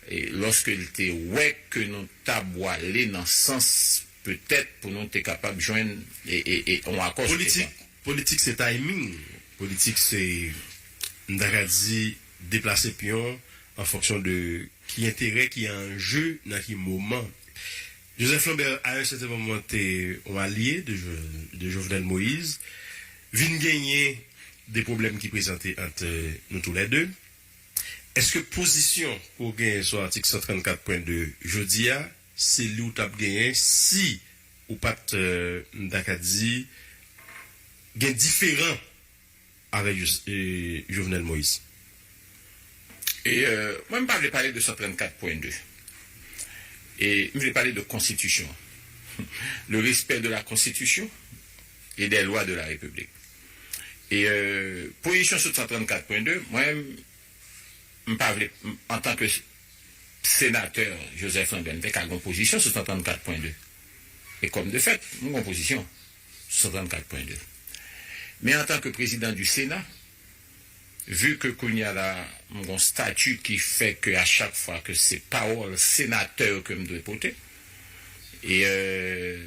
e lòske l te wè ke nou ta pwale nan sans petèt pou nou te kapab jwenn e, e, e, yon akò sou kesyon. Politik, politik se timing. Politik se, m ta ka di, deplase pyon an fonksyon de ki enterè ki an je nan ki moman. Joseph Lambert, à un certain moment, te yon alye de, Jo- de Jovenel Moïse, vin genyen de pwoblèm ki prezante ant nou toulède. Èske pozisyon ke w genyen sou atik san trannkat pwen de jodi a, se li w t ap genyen si ou pa t, euh, m ta ka di, gen diferan avèk Jos- e, Jovenel Moïse? E, euh, mwen, m pa vle pale de san trannkat pwen de. E m vle pale de konstitisyon. Le respect de la Constitution et des lois de la République. E, euh, pozisyon sou san trannkat pwen de, mwen, m pa vle, m, antanke senatè Joseph Lambert, m te ka gen pozisyon sou san trannkat pwen de. E kòm de fèt, m gen pozisyon sou san trannkat pwen de. Men antanke prezidan du Sénat, vu que kounye a la, m gen stati ki fè ke a chak fwa ke se pawòl senatè ke m dwe pote, e, euh,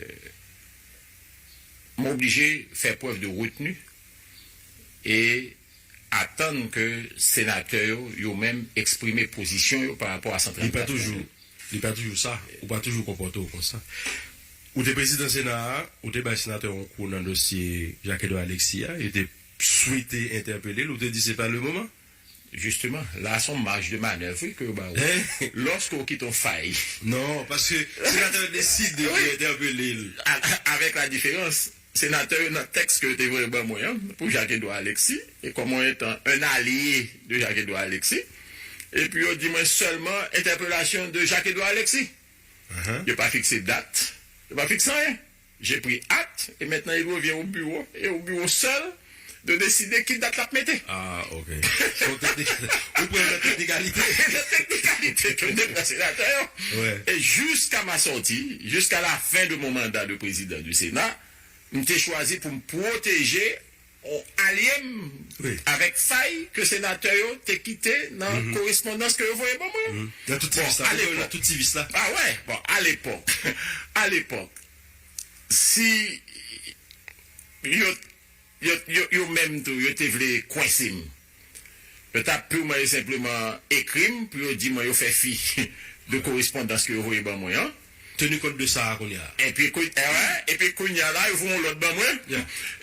m oblije fè prèv de retni e atann ke senatè yo, yo menm, eksprime pozisyon yo pa rapò a san trannkat pwen de. Li pa toujou, li pa toujou sa. Ou pa toujou konpòte w konsa. Ou te prezidan Sena a, ou te bay senatè yon kou nan dosye Jacques Edouard Alexis a, yo te swete entèpele l, ou te di se pa le moman. Jisteman, la se yon maj de manèv, wi, ke yo ba ou. Lòske ou kite yon fay. Non, paske senatè yo deside de entèpele l. Avèk la diferans, senatè yo nan tèks ke yo te voye ban mwen an, pou Jacques Edouard Alexis, e kòm mwen etan un alye de Jacques Edouard Alexis, epi yo di mwen sèlman entèpelasyon de Jacques Edouard Alexis. Yo pa fikse dat, yo pa fikse anyen. J'ai pris acte et maintenant il revient au bureau et au bureau seul de décider ki dat l ap mete. Ah, ok. Ou pran nan teknikalite. Nan teknikalite ke m te pran senatè yo. E jiska ma sòti, jiska la fen de mon mandat de président du Sénat, m te chwazi pou m pwoteje on alye m avèk fay ke senatè yo te kite nan korespondans ke yo voye ban mwen. Nan tout ti vis la. Nan tout ti vis la. Ah wè, bon, alepòk, alepòk, si yo, yo, yo, yo menm tou, yo te vle kwense m, yo t ap pirman e senpleman ekri m pou yo di mwen yo fè fi de korespondans ke yo voye ban mwen an. Tenu kont de sa a kounye a. Epi kounye a, epi kounye a la, yo voye yon lòt ban mwen.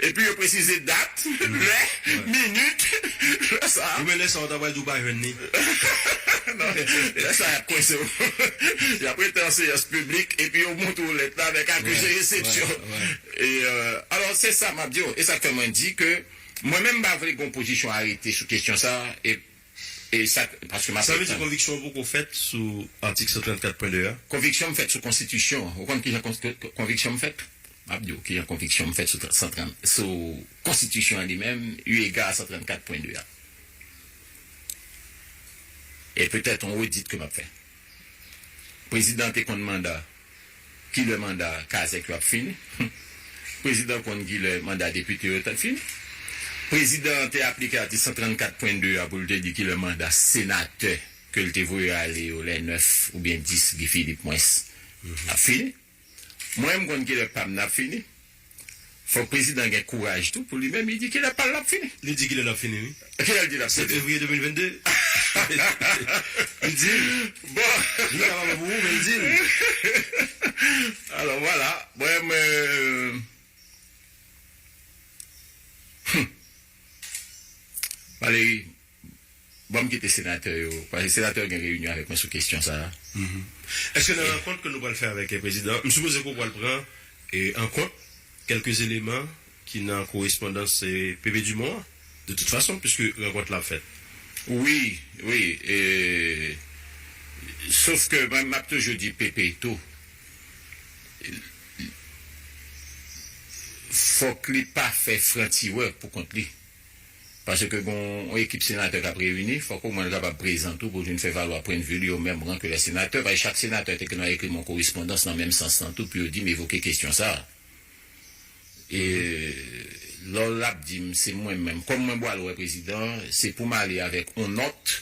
Epi yo presize dat, lè, minit, lè sa a. Ou men lè sa a, ou ta pral di ou pa jwenn li. Non, lè sa a, y ap kwense w. Y ap rete an seyans piblik, epi yo montre w lèt la avèk akize resepsyon. E, euh, alò, se sa m ap di w. E sa k fè mwen di ke mwen menm, m pa vle gen yon pozisyon arete sou kesyon sa a. E E sa, paske m ap... Sa vle di konviksyon w poko fèt sou atik san trannkat pwen de a? Konviksyon m fèt sou konstitisyon an. Ou konn kijan konst-, konviksyon m fèt? M ap di w kijan konviksyon m fèt sou tra-, san trant, sou konstitisyon an li menm, eu ega a san trannkat pwen de a. E petèt yon odit ke m ap fè. Prezidan te konn manda. Kilè manda kazèk yo ap fini? Prezidan konn kilè manda depite yo t ap fini? Prezidan te aplike atik san trannkat pwen de a pou l te di kilè manda senatè ke l te voye ale yo, lè nèf oubyen dis Guy Philippe mwens, ap fini. Mwen, m konn kilè pa m nan ap fini. Fòk prezidan gen kouraj tou pou li menm, li di kilè pa l ap fini. Li di kilè l ap fini, wi. Kilè l di l ap fini? Sèt fevriye de mil vennde. Li di l. Bon. Li ka pa bon pou ou, men li di l. Alò, vwala. Mwen, mwen, hmm. Valéry, ban m kite senatè yo, paske senatè yo gen reyinyon avèk mwen sou kesyon sa a. Èske nan rankont ke nou pral fè avèk, eh, prezidan, m sipoze ke w pral pran, eh, an kont kèlke eleman ki nan korespondans, eh, P P Dumont an, de tout fason, piske rankont la ap fèt? Wi, wi, eh, sof ke mwen, m ap toujou di P P tou, fòk li pa fè franc tireur pou kont li. Paske gen yon ekip senatè k ap reyini, fòk omwen l kapab prezan tou pou l vin fè valwa pwennvi li o menm ran ke lè senatè. Paske chak senatè te gen dwa ekri m yon korespondans nan menm sans lan tou pou yo di m evoke kesyon sa a. E lò l ap di m se mwen menm, kòm mwen pral wè prezidan, se pou m ale avèk yon nòt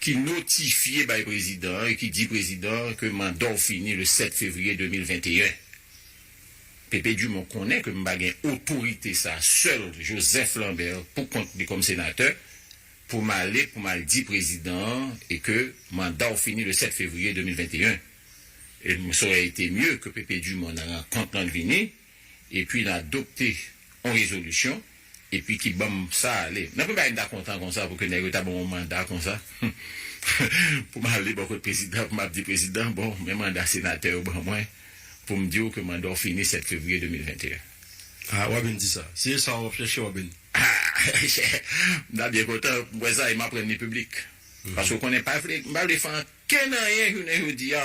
ki notifye bay prezidan an e ki di prezidan an ke manda w fini le sèt fevriye de mil venteyen. P P Dumont konnen ke m pa gen otorite sa, sèl Joseph Lambert pou kont li kòm senatè, pou m ale, pou m al di prezidan an e ke manda w fini le sèt fevriye de mil venteyen. E m sa aurait été mieux ke P P Dumont nan rankont lan vini, epi n adopte yon rezolisyon, epi ki ban m sa ale. Nan premye bagay, m ta kontan konsa pou ke nèg yo ta ban m yon manda konsa. Pou m ale bò kot prezidan, pou m ap di prezidan, bon, men manda senatè yo ban mwen, pou m di w ke manda w fini sèt fevriye de mil venteyen. Ah, w ap byen di sa. Si se sa w ap chèche, w ap byen. M ta byen kontan, m wè sa, e m aprann li piblik. Paske w konnen, pa vle, m pa vle fè ankenn anyen jounen jodi a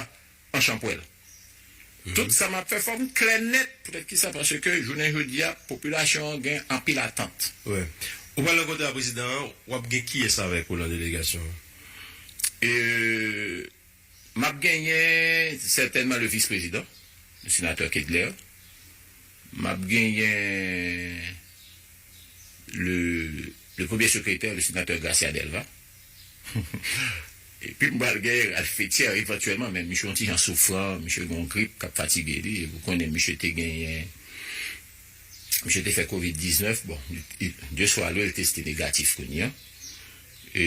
an chanpwèl. Tout sa m ap fè, fò m klè nèt. Poutèt ki sa? Paske jounen jodi a, popilasyon an gen anpil atant. Wi. Ou pral rankontre ak prezidan an, w ap gen kiyès avèk ou nan delegasyon an? E, m ap genyen sètènman le vis prezidan, le senatè Kedler. M ap genyen le, le premye sekretè, le senatè Gracia Delva. Epi m pral gen Ralph Etienne evantyèlman, men misye yon ti jan soufran, misye gen yon grip k ap fatige li, e ou konnen misye te genyen, misye te fè kovid diznèf, bon, de swa lwe l teste negatif kounye a. E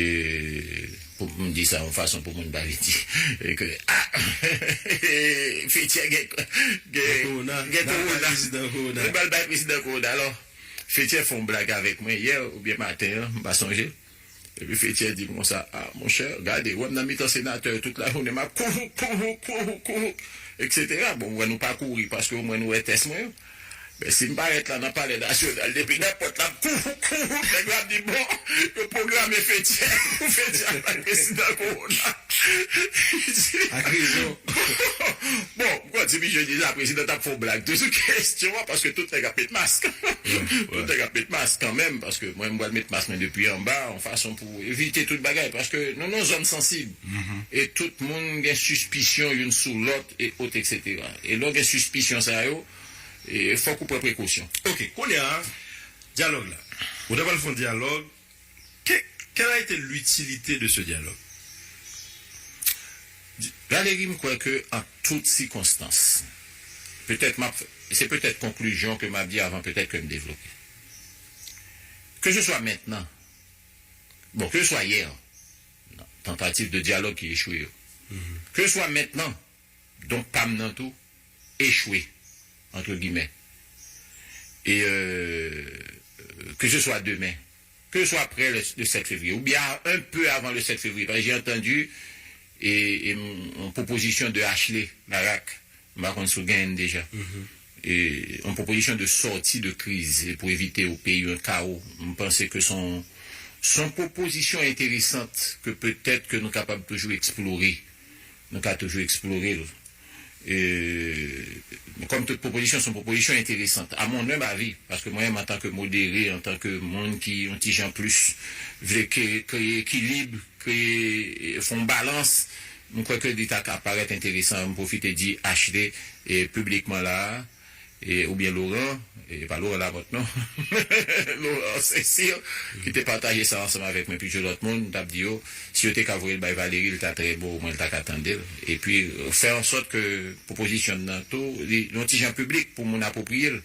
pou m di sa yon fason pou moun pa vin di ke, ah, Fetchè gen, gen, gen kowona. Gen kowona. N al bay prezidan kowona. N al bay prezidan kowona. Alò, Fetchè fè yon blag avèk mwen yè oubyen maten an, m pa sonje. Epi Fetchè di m konsa, ah, monchè, gade, wè m nan mitan senatè yo tout lajounen, m ap kouri, kouri, kouri, kouri, etsetera. Bon, mwen nou pa kouri, paske mwen nou wè tès mwen yo. Men si m parèt la nan Palè Nasyonal, depi nan pòt la, m kouri, kouri, nèg yo ap di, bon, yo pwograme Fetchè, pou Fetchè al bay prezidan kowona. Ak rezon. Bon, m konn ti misye di la, prezidan t ap fè yon blag tou sou kesyon an, paske tout nèg ap met mask. Tout nèg ap met mask kanmenm, paske mwen, m pral met mask mwen depi anba, yon fason pou evite tout bagay, paske nou nan zòn sansib. E tout moun gen sispisyon youn sou lòt, e ot, etsetera. E lè w gen sispisyon sa yo, e fòk ou pran prekosyon. Ok, kounye a, dyalòg la. Ou ta pral fè yon dyalòg. Que, quelle a été l'utilité de ce dialogue? Valery, m kwè ke an tout sikonstans, petèt m ap, se petèt konklizyon ke m ap di avan petèt ke m devlope. Ke se swa mentnan, bon, ke se swa yè, tantativ de dyalòg ki echwe yo, ke se swa mentnan, donk pa m nan tou, echwe, entre guillemets. E, euh, ke se swa demen, ke se swa apre le, le sèt fevriye, oubyen un peu avant le sèt fevriye, paske j'ai entendu e, e m, yon pwopozisyon de Ashley Laraque, m pa konn si w genyen l deja. E yon pwopozisyon de sòti de kriz e pou evite au pays un chaos. M panse ke se yon, se yon pwopozisyon enteresant ke petèt ke nou kapab toujou eksplore. Nou ka toujou eksplore l. E, kòm tout pwopozisyon, se yon pwopozisyon enteresant. À mon humble avis, paske mwen menm, antanke modere, antanke moun ki yon ti jan plis vle ke, kreye ekilib, kreye, e, fè yon balans, m kwè ke li ta ka parèt enteresan. M pwofite di Ashley, e, piblikman la a, e, oubyen Laurent, e, pa Laurent Lamothe non, Laurent Cécile, ki te pataje sa ansanm avèk mwen, plizyè lòt moun, m t ap di yo, si yo te ka voye l bay Valery, li ta trè bon, omwen l ta ka tande l. Epi, fè an sòt ke pwopozisyon nan tou, li, yon ti jan piblik pou moun apwopriye l,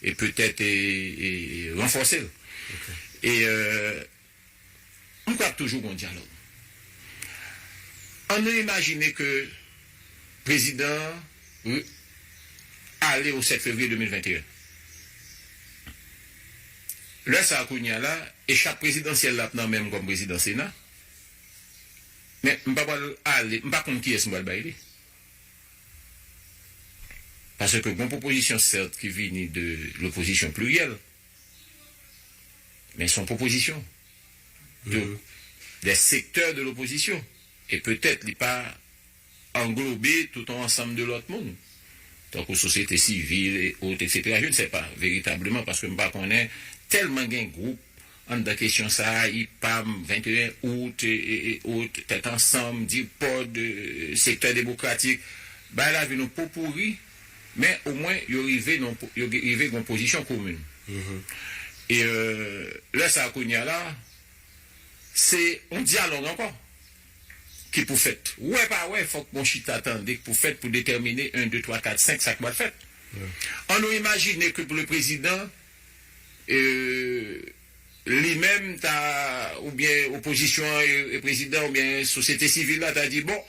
e petèt, e, e, e ranfòse l. E, euh, M kwè ap toujou gen yon dyalòg. Ann nou imajine ke prezidan an re-, ale o sèt fevriye de mil venteyen. Lè sa a kounye a la, echap prezidansyèl la ap nan men m kòm prezidan Sena. Men m pa pral ale, m pa konn kiyès m pral bay li. Paske gen pwopozisyon, sèt, ki vini de lopozisyon pliryèl, men se yon pwopozisyon de, des secteurs de l'opposition. E petèt li pa anglobe tout yon ansanm de lòt moun, tankou sosyete sivil e ot, etsetera. Je ne sais pas, veritableman, paske m pa konnen, tèlman gen gwoup anndan kesyon sa a, ipam, venteyen out, e, e, e ot, Tèt Ansanm, DIRPOD, e, Sektè Demokratik. Bagay la vin yon popouri, men omwen yo rive nan, yo rive gen yon pozisyon komin. E, euh, lè sa a kounye a la, se yon dyalòg ankò ki pou fèt. Wè pa wè, fòk gon chita tande k pou fèt pou detèmine en, de, twa, kat, senk sa k pral fèt. Ann nou imajine ke pou le prezidan, e, li menm ta, oubyen opozisyon an e, e prezidan oubyen sosyete sivil la ta di, bon,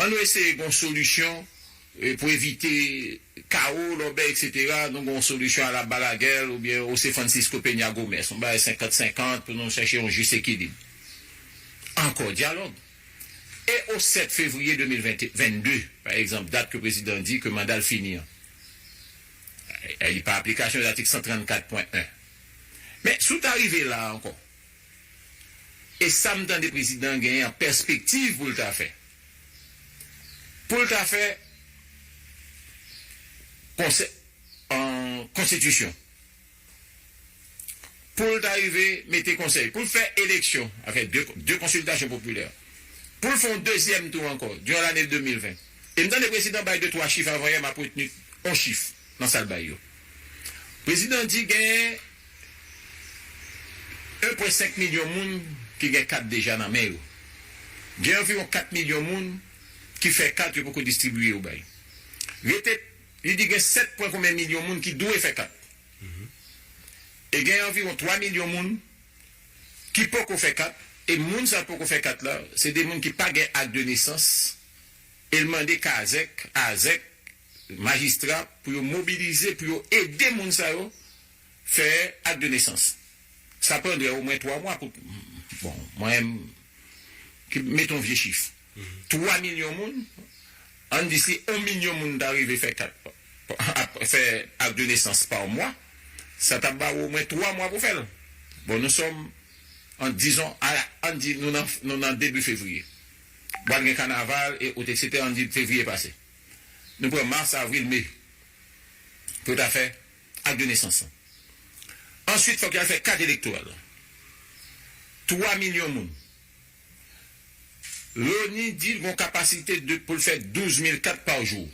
ann nou eseye gon solisyon, e, pou evite kawo, lòbèy, etsetera, nou gon solisyon a la Balaguer oubyen José Francisco Peña Gómez, yon bagay senkant senkant pou nou chèche yon jis ekilib. Ankò dyalòg. E o sèt fevriye de mil vennde, pa egzanp, dat ke prezidan di ke manda l fini an, e, li pa aplikasyon de latik san trannkat pwen en. Men si w ta rive la a ankò, e sa m tande prezidan genyen an pèspektiv pou l ta fè, pou l ta fè konsè-, an konstitisyon, pou l ta rive mete konsèy, pou l fè eleksyon, afè de, de konsiltasyon popilè, pou l fè yon dezyèm tou ankò, diran lane de mil ven. E m tande prezidan bay de twa chif avan yè, m ap retni yon chif nan sa l bay yo. Prezidan di gen en pwen senk milyon moun ki gen kat deja nan men yo. Gen anviwon kat milyon moun ki fè kat yo poko distribiye yo bay. Rete, li di gen sèt pwen konbyen milyon moun ki dwe fè kat. E gen anviwon twa milyon moun ki poko fè kat, e moun sa poko fè kat la, se de moun ki pa gen ak de nesans, e l mande kazèk, azèk, majistra pou yo mobilize, pou yo ede moun sa yo fè ak de nesans. Sa prandrè omwen twa mwa pou, bon, mwen, ki mete yon vye chif. Twa milyon moun, ann di si yon milyon moun ta rive fè kat, fè ak de nesans pa mwa, sa t ap ba ou omwen twa mwa pou fè l. Bon, nou sòm, an, dizon, a, ann di nou nan, nou nan debi fevriye. Pral gen kanaval, e, et cetera, ann di fevriye pase. Nou pran mas, avril, me pou yo ta fè ak de nesans lan. Answit, fòk y al fè kat elektoral la. Twa milyon moun. Loni di l gon kapasite de, pou l fè douz mil kat pa jou.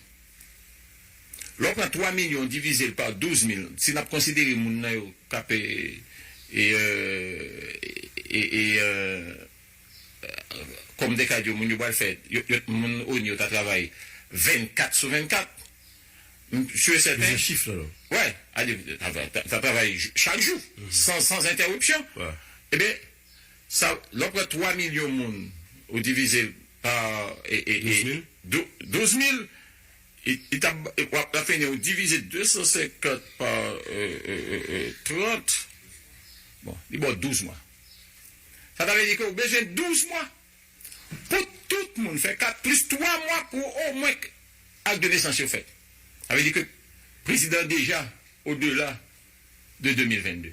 Lè w pran twa milyon divize l pa douz mil, si n ap konsidere moun nan yo k ap, e, e, e, e, e, kòm te ka di yo, moun yo pral fè, yo, yo, moun oni yo ta travay vennkat sou vennkat. M si e sèten. Plizyè chif la, non? Wè, a di, ta, ta, ta travay j- chak jou, san, san entèwipsyon. Wè. Ebyen, sa, lè w pran twa milyon moun, ou divize l pa, e, e, e, douz mil? Dou- douz mil, i, i ta, w ap, w ap fini, ou divize de san senkant pa, e, e, e, e, trant. Bon, li ba w douz mwa. Sa ta vle di ke ou bezwen douz mwa pou tout moun fè kat, plis twa mwa pou omwen ak de nesans yo fèt. Sa vle di ke prezidan deja odela de de mil vennde.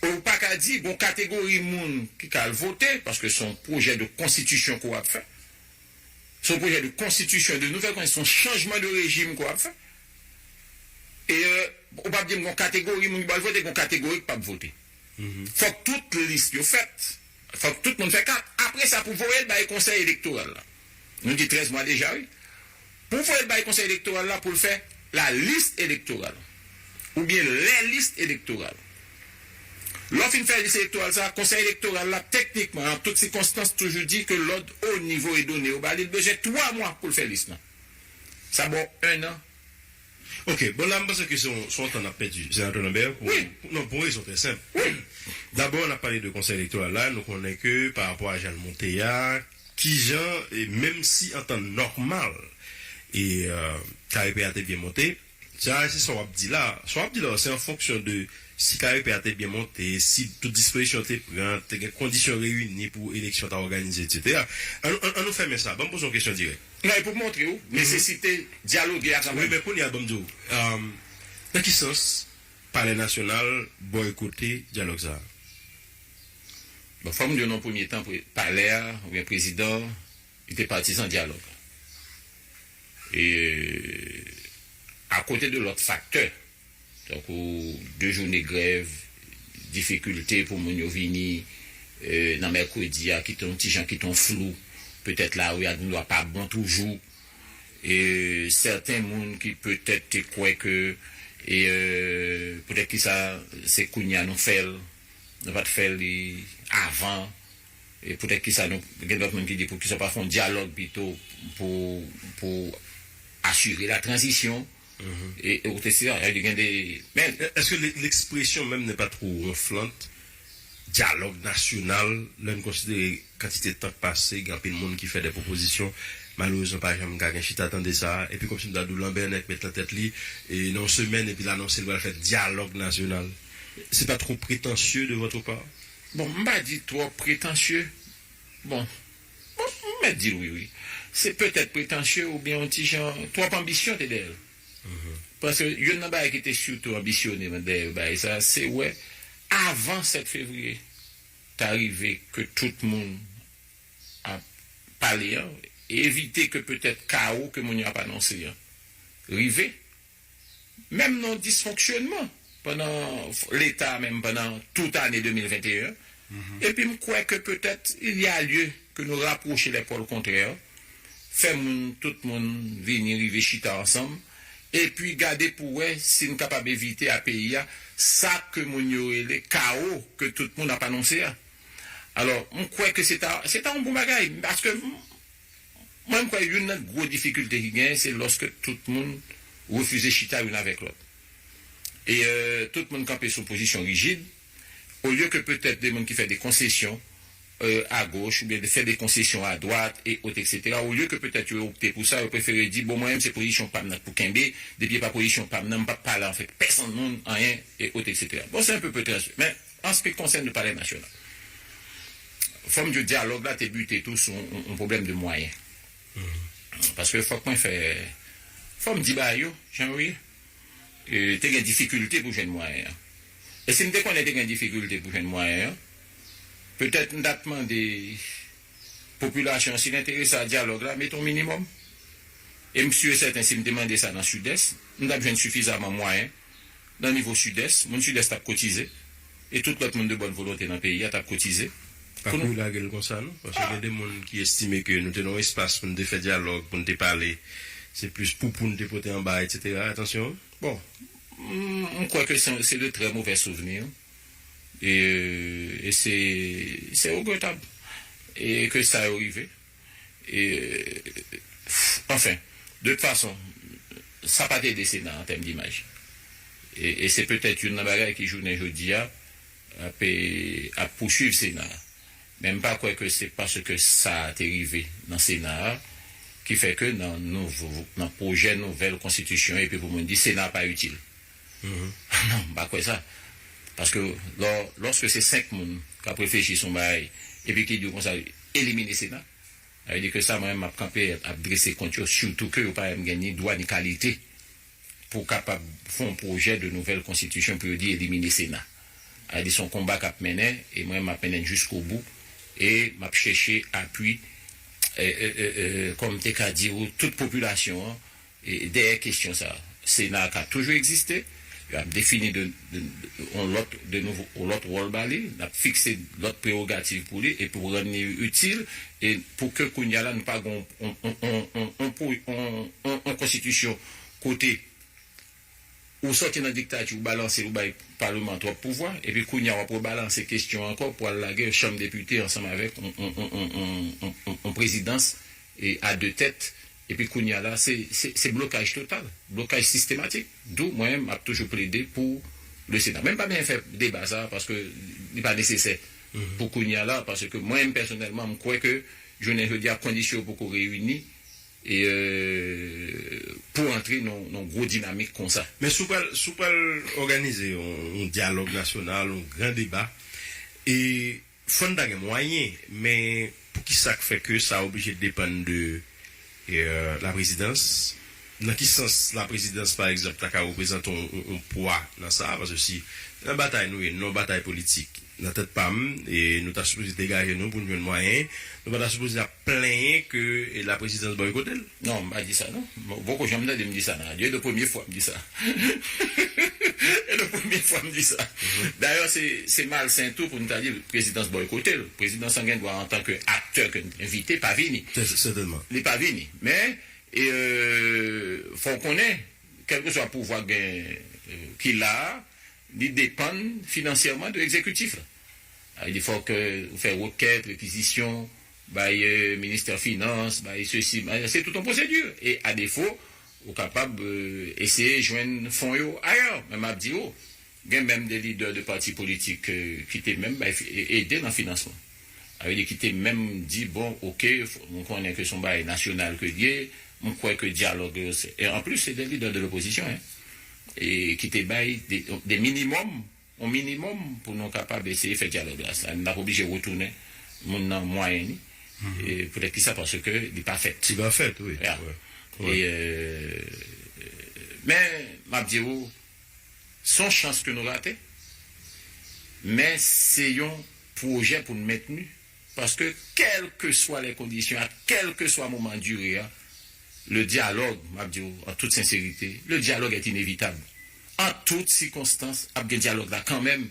Ou pa ka di gon kategori moun ki ka al vote, paske se yon pwojè de konstitisyon ke w ap fè. Se yon pwojè de konstitisyon, de nouvèl konstitisyon, chanjman de rejim ke w ap fè. E, e, ou p ap di m gon kategori moun ki pral vote, gon kategori ki p ap vote. Fòk tout lis yo fèt. Fòk tout moun fè kat. Apre sa, pou voye l bay konsèy elektoral la. Nou di trèz mwa deja, wi. Pou voye l bay konsèy elektoral la, pou l fè la liste électorale. Oubyen les listes électorales. Lè w fin fè lis elektoral sa, konsèy elektoral la, teknikman, an tout sikonstans, toujou di ke l'ordre au niveau est donné. Yo ba li, l bezwen twa mwa pou l fè lis lan. Sa ba w en an. Ok, bon, la, m panse ke se yon, se yon tan n ap pèdi, Senatè Lambert, pou, wi, pou, non, pou yon rezon trè senp. Wi. Dabò, n ap pale de konsèy elektoral la, nou konnen ke pa rapò a jan l monte a, kijan, e menm si an tan nòmal, e, euh, K E P a te byen monte, sa, se sa w ap di la. Sa w ap di la, se an fonksyon de si K E P a te byen monte, si tout dispozisyon te pran, te gen kondisyon reyini pou eleksyon ta òganize, et cetera. An nou, an, an nou fèmen sa. Ban m poze yon kesyon dirèk. Non, e pou montre w nesesite dyaloge a kanmenm. Wi, men kounye a, ban m di w, um, nan ki sans Palè Nasyonal bòykote dyalòg sa a? Bon, fò m di w nan premye tan, pre- palè a, oubyen prezidan, li te patizan dyalòg. E, akote de lòt faktè, tankou de jounen grèv, difikilte pou moun yo vini, e, nan mèkredi a, ki te yon ti jan, ki te yon flou, petèt lari a, nou pa bon toujou, e, sèten moun ki petèt te kwè ke, e, e, poutèt kisa se kounye a nou fè l, nou pa t fè li avan, e poutèt kisa nou, gen lòt moun ki di poukisa pa fè yon dyalòg pito pou, pou asire la tranzisyon, e, e, et cetera. Sa vle di gen de, men, Èske le- l'expression même n'est pas trop ronflante? Dyalòg nasyonal, lè n konsidere kantite tan k pase, gen anpil moun ki fè de pwopozisyon, malerezman pa janm ka gen chita tande sa, epi kòmsi m ta di w Lambert nèk met nan tèt li, e nan yon semèn, epi l anonse l pral fè dyalòg nasyonal. C'est pas trop prétentieux de votre part? Bon, m pa di twò pretansye. Bon, bon, m mèt di l wi, wi. Se petèt pretansye oubyen yon ti jan twòp anbisyon te dèyè l. Paske youn nan bagay ki te sitou anbisyone dèyè bagay sa, se wè avan sèt fevriye ta rive ke tout moun ap pale an, evite ke petèt kawo ke moun yo ap anonse an rive, menm nan disfonksyonman pandan Leta, menm pandan tout ane de mil venteyen an. Epi m kwè ke petèt il y a lieu ke nou rapwoche les pôles contraires, fè moun, tout moun vini rive chita ansanm, epi gade pou wè si n kapab evite a peyi a sa ke moun yo rele kawo ke tout moun ap anonse a. Alò, m kwè ke se ta, se ta yon bon bagay, paske m, mwen, m kwè youn nan gwo difikilte ki genyen, se lòske tout moun refize chita youn avèk lòt. E, euh, tout moun kanpe sou pozisyon rijid, olye ke petèt de moun ki fè de konsesyon, euh, à gauche, oubyen de fè de konsesyon à droite, et autres, et cetera, olye ke petèt yo opte pou sa, yo prefere di, bon, mwen menm, se pozisyon pa m nan pou kenbe, depi e pa pozisyon pa m nan, m p ap pale avèk pèsonn moun, anyen, et autres, et cetera. Bon, se un peu prétentieux, men an ce qui concerne le palais national, fò m di w, dyalòg la te bite tou sou yon, yon pwoblèm de mwayen. Paske fòk mwen fè, fò m di bagay yo, jan yo ye. E, te gen difikilte pou jwenn mwayen an. E si m te konnen te gen difikilte pou jwenn mwayen an, petèt m t ap mande popilasyon an, si l enterese a dyalòg la, mete yon minimòm. E m si e sèten, si m te mande sa nan Sidès, m t ap jwenn sifizaman mwayen nan nivo Sidès, moun Sidès t ap kotize, e tout lòt moun de bòn volonte nan peyi a t ap kotize. Pa pou kou lage l konsa, non? Paske gen de moun ki estime ke nou te nan yon espas pou n te fè dyalòg, pou n te pale. Se plis poupou n te pote anba, et cetera. Atansyon. Bon, m, m kwè ke se, se de très mauvais souvenirs. E, e se, se regretab. E ke sa yo rive. E, anfen, de tout fason, sa pa t ede Sena an tèm dimaj. E, e se petèt youn nan bagay ki jounen jodi a ap, ap pouswiv Sena a. Men m pa kwè ke se paske sa te rive nan Sena a ki fè ke nan nouvo, nan pwojè nouvèl konstitisyon epi pou moun di Sena pa itil. Non, m pa kwè sa. Paske lò, lòske se senk moun k ap reflechi sou yon bagay epi ki di w konsa, elimine Sena, sa vle di ke sa mwen menm m ap kanpe ap drese kont yo, sitou ke yo pa menm gen ni dwa ni kalite pou kapab fè yon pwojè de nouvèl konstitisyon pou yo di elimine Sena. Sa vle di se yon konba k ap mennen, e mwen m ap mennen l jiskobou, e m ap chèche apui, e, e, e, e, kòm m te ka di w, tout popilasyon an, e, dèyè kesyon sa a. Sena a ka toujou egziste, y ap defini de, de, de, yon lòt, de nouvo, yon lòt wòl ba li, n ap fikse lòt prewogativ pou li, e pou rann li itil, e pou ke kounye a la, nou pa gen yon, yon, yon konstitisyon kote ou sòti nan diktati, ou balanse, ou bay palman twòp pouvwa, epi kounye a w ap rebalanse kesyon ankò pou al lage chanm depite ansanm avèk yon, yon, yon, yon, yon, yon, yon, yon prezidans e a de tèt, epi kounye a la, se, se, se blokaj total, blokaj sistematik. D'où mwen menm, m ap toujou plede pou le Sena. Men m pa byen fè deba sa a, paske li pa nesesè pou kounye a la, paske mwen menm, pèsonèlman, m kwè ke jounen jodi a, kondisyon yo poko reyini, e, euh, pou antre nan, nan gwo dinamik konsa. Men si w pral, si w pral òganize yon, yon dyalòg nasyonal, yon gran deba, e fò n ta gen mwayen, men poukisa k fè ke sa oblije depann de, e, euh, laprezidans? Nan ki sans laprezidans, pa egzanp, ta ka reprezante yon, yon, yon pwa nan sa? Paske si nan batay nou ye, nan batay politik, nan tèt pa m, e nou ta sipoze degaje nou pou n jwenn mwayen. Nou pa ta sipoze ap plenyen ke, e, laprezidans bòykote l. Non, m pa di sa, non. M poko janm tande m di sa nan radyo. E de premye fwa m di sa. E de premye fwa m di sa. Dayè, se, se malsen tou pou n ta di prezidans bòykote l. Prezidans lan gen dwa, antanke aktè ke n envite, pa vini. Sètènman. Li pa vini. Men, e, euh, fò w konnen, kèlkeswa pouvwa gen, euh, ki la a, li depann finansyèman de egzekitif la. Sa vle di fòk ou fè rekèt, rekizisyon, bay, euh, ministè finans, bay sesi, bay, se tout yon pwosedi. E a defo, ou kapab, euh, eseye jwenn fon yo ayè. Men m ap di w, gen menm de lidè de pati politik, euh, ki te menm bay, ede nan finansman. Sa vle di ki te menm di, bon, oke, nou konnen ke se yon bagay nasyonal ke l ye, m kwè ke dyalòg yo se, e anplis, se de lidè de lopozisyon, en, e ki te bay de, de minimòm, yon minimòm pou nou kapab eseye fè dyalòg la. Sa, n ap oblije retounen moun nan mwayen li. E poutèt ki sa? Paske li pa fèt. Li pa fèt, wi. Ya. E, euh, men, m ap di w, se yon chans ke nou rate, men se yon pwojè pou n mentni, paske kèlkeswa lè kondisyon, a kèlkeswa moman dire a, le dyalòg, m ap di w an tout senserite, le dyalòg est inévitable. An tout sikonstans, ap gen dyalòg la kanmenm,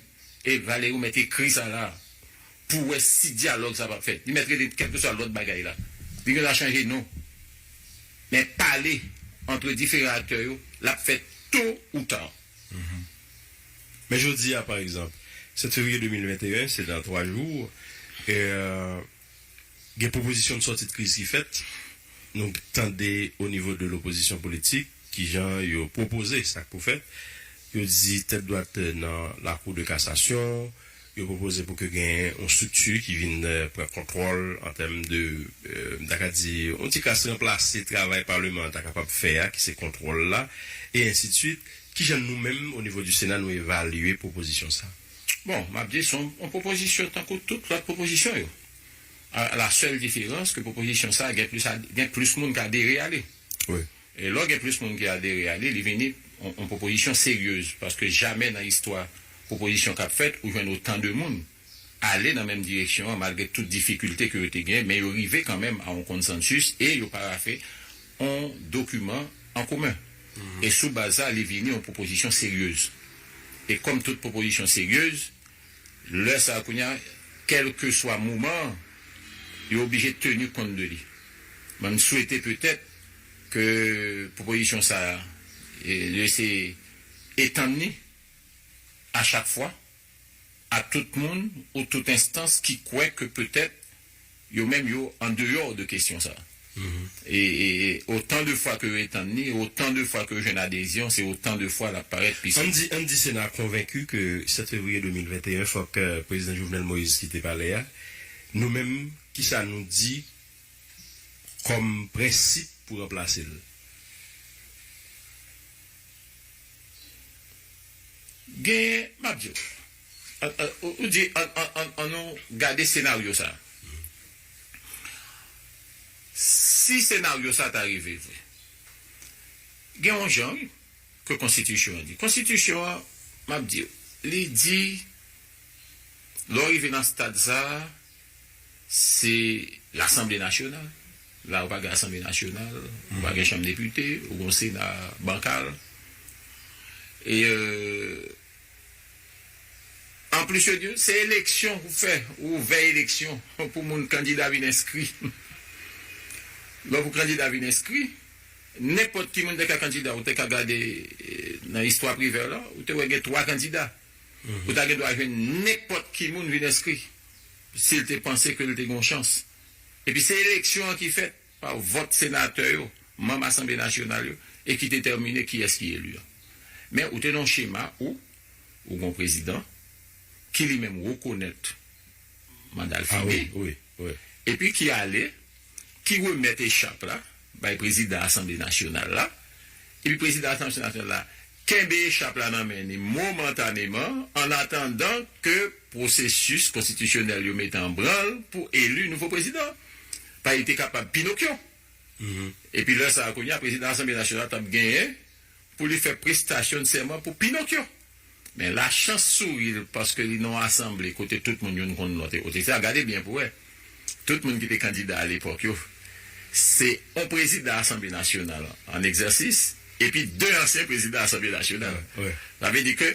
e Valery mèt ekri sa la, pou wè si dyalòg sa p ap fèt. Li mèt rele kèlkeswa lòt bagay la. Li gen dwa chanje non. Men pale antre diferan aktè yo, l ap fèt to ou ta. Men jodi a, pa egzanp, sèt fevriye de mil venteyen, se nan twa jou, e, euh, gen pwopozisyon de sòti de kriz ki fèt. Nou tande o nivo de lopozisyon politik, kijan yo pwopoze sa k pou fèt. Yo di tèt dwat nan lakou de kasasyon, Yo pwopoze pou ke gen yon strikti ki vin eh, pran kontwòl an tèm de, eh, m ta ka di, yon ti kras ranplase travay Paleman an ta kapab fè a, ki se kontwòl la, e ensidswit. Kijan nou menm, o nivo di Sena, nou evalye pwopozisyon sa a? Bon, m ap di, se yon yon pwopozisyon tankou tout lòt pwopozisyon yo. A la sèl diferans ke pwopozisyon sa a gen plis, ad- gen plis moun k adere a li. Wi. E lè w gen plis moun ki adere a li, li vini yon, yon pwopozisyon seryez, paske jamè nan istwa pwopozisyon k ap fèt, ou jwenn otan de moun ale nan menm direksyon an, malgre tout difikilte ke yo te gen, men yo rive kanmenm a yon konsansis e yo parafe yon dokiman an komen. E sou baz sa, li vini yon pwopozisyon seryez. E kòm tout pwopozisyon seryez, lè sa a kounye a, kèlkeswa moman an, yo oblije teni kont de li. Mwen, m swete petèt ke pwopozisyon sa a, e, yo eseye etann li a chak fwa a tout moun ou tout enstans ki kwè ke petèt yo menm yo an deyò de kesyon sa a. E, e, e otan de fwa ke yo etann li, otan de fwa ke yo jwenn adezyon, se otan de fwa l ap parèt pi Ann solid. Di, ann di Sena a konvenki ke sèt fevriye de mil venteyen, fòk eh, Prezidan Jovenel Moïse kite palè a. Nou menm, kisa nou di kòm prensip pou ranplase l? Genyen, m ap di w, an- an- ou ou di, an- an- an- ann nou gade senaryo sa a. Si senaryo sa a ta rive vre, gen yon jan, wi, ke konstitisyon an di. Konstitisyon an, m ap di w, li di, lè w rive nan stad sa a, se Lasanble Nasyonal. La, ou pa gen Asanble Nasyonal, ou pa gen Chanm Depite, ou gen yon Sena bankal. E, euh, anplis de, se eleksyon ou fè, ou ouvè eleksyon pou moun kandida vin enskri. Lè pou kandida vin enskri, nenpòt ki moun te ka kandida, ou te ka gade eh, nan istwa Privè la, ou te wè gen twa kandida. Ou ta gen dwa jwenn nenpòt ki moun vin enskri, si l te panse ke l te gen yon chans. Epi se eleksyon an ki fèt pa vòt senatè yo, manm Asanble Nasyonal yo, e ki detèmine kiyès ki eli an. Men ou te nan yon chema ou, ou gen yon prezidan ki li menm rekonèt manda l fini, wi, wi. Epi ki ale, ki remèt echap la bay prezidan Asanble Nasyonal la, epi prezidan Asanble Nasyonal la kenbe echap la nan men li momantaneman, an atandan ke pwosesis konstitisyonèl yo mete an branl pou eli nouvo prezidan. Pa li te kapab Pinokyo. Epi lè sa a kounye a, prezidan Asanble Nasyonal t ap genyen pou li fè prestasyon de sèman pou Pinokyo. Men lachans souri l paske li nan yon asanble kote tout moun youn konn lòt e etsetera. Gade byen pou wè. Tout moun ki te kandida alepòk yo, se yon prezidan Asanble Nasyonal an egzèsis epi de ansyen prezidan Asanble Nasyonal. Sa vle di ke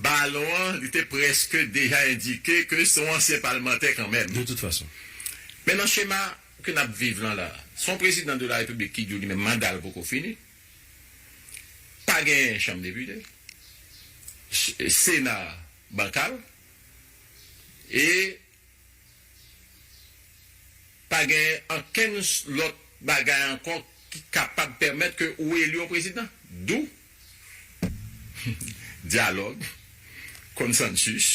balon an, li te prèske deja endike ke se yon ansyen palmantè kanmenm. De tout fason. Men nan chema ke n ap viv lan la, se yon prezidan de la repiblik ki di w li menm manda l poko fini, pa gen chanm depite, Sena bankal, e pa gen ankenn lòt bagay ankò ki kapab pèmèt ke ou eli yon prezidan. Dou dyalòg, konsansis,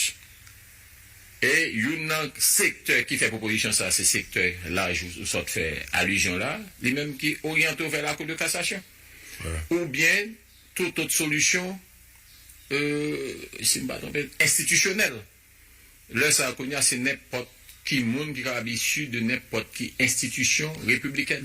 e youn nan sektè ki fè pwopozisyon sa, se sektè laj ou sot fè alizyon la, li menm ki oryante w vè la Cour de cassation. Oubyen tout lòt solisyon, euh, si m pa twonpe, enstitisyonèl. Lè sa a kounye a, se nenpòt ki moun ki kapab isi de nenpòt ki enstitisyon repiblikèn.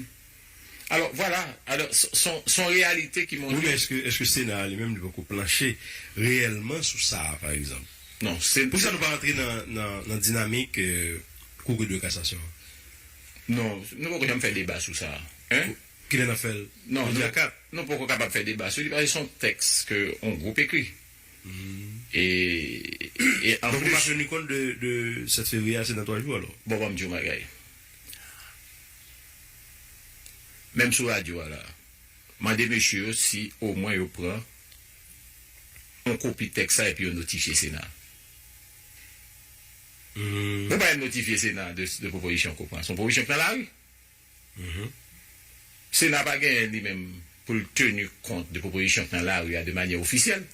Alò, vwala. Alò, s- son, son reyalite ki montre. Wi, men èske, èske Sena a li menm li poko planche reyèlman sou sa a, pa egzanp? Non, se Poukisa nou pa rantre nan, nan, nan dinamik euh, Cour de cassation an? Non, nou poko janm fè deba sou sa a. Hein? Kilè n ap fè l? Non, Jodi nou, a kat. Nou poko kapab fè deba sou li, paske se yon tèks ke yon gwoup ekri. E, e an Donk, ou pa plis teni kont de, de sèt fevriye a, se nan twa jou, alò? Bon, ban m di w yon bagay. Menm sou radyo a la, mande mesye yo si omwen yo pran yon kopi tèks sa epi yo notifye Sena. Ou pa menm notifye Sena de, de pwopozisyon ke w pran. Se yon pwopozisyon k nan lari. Sena pa genyen li menm pou l teni kont de pwopozisyon k nan lari a de manyè ofisyèl.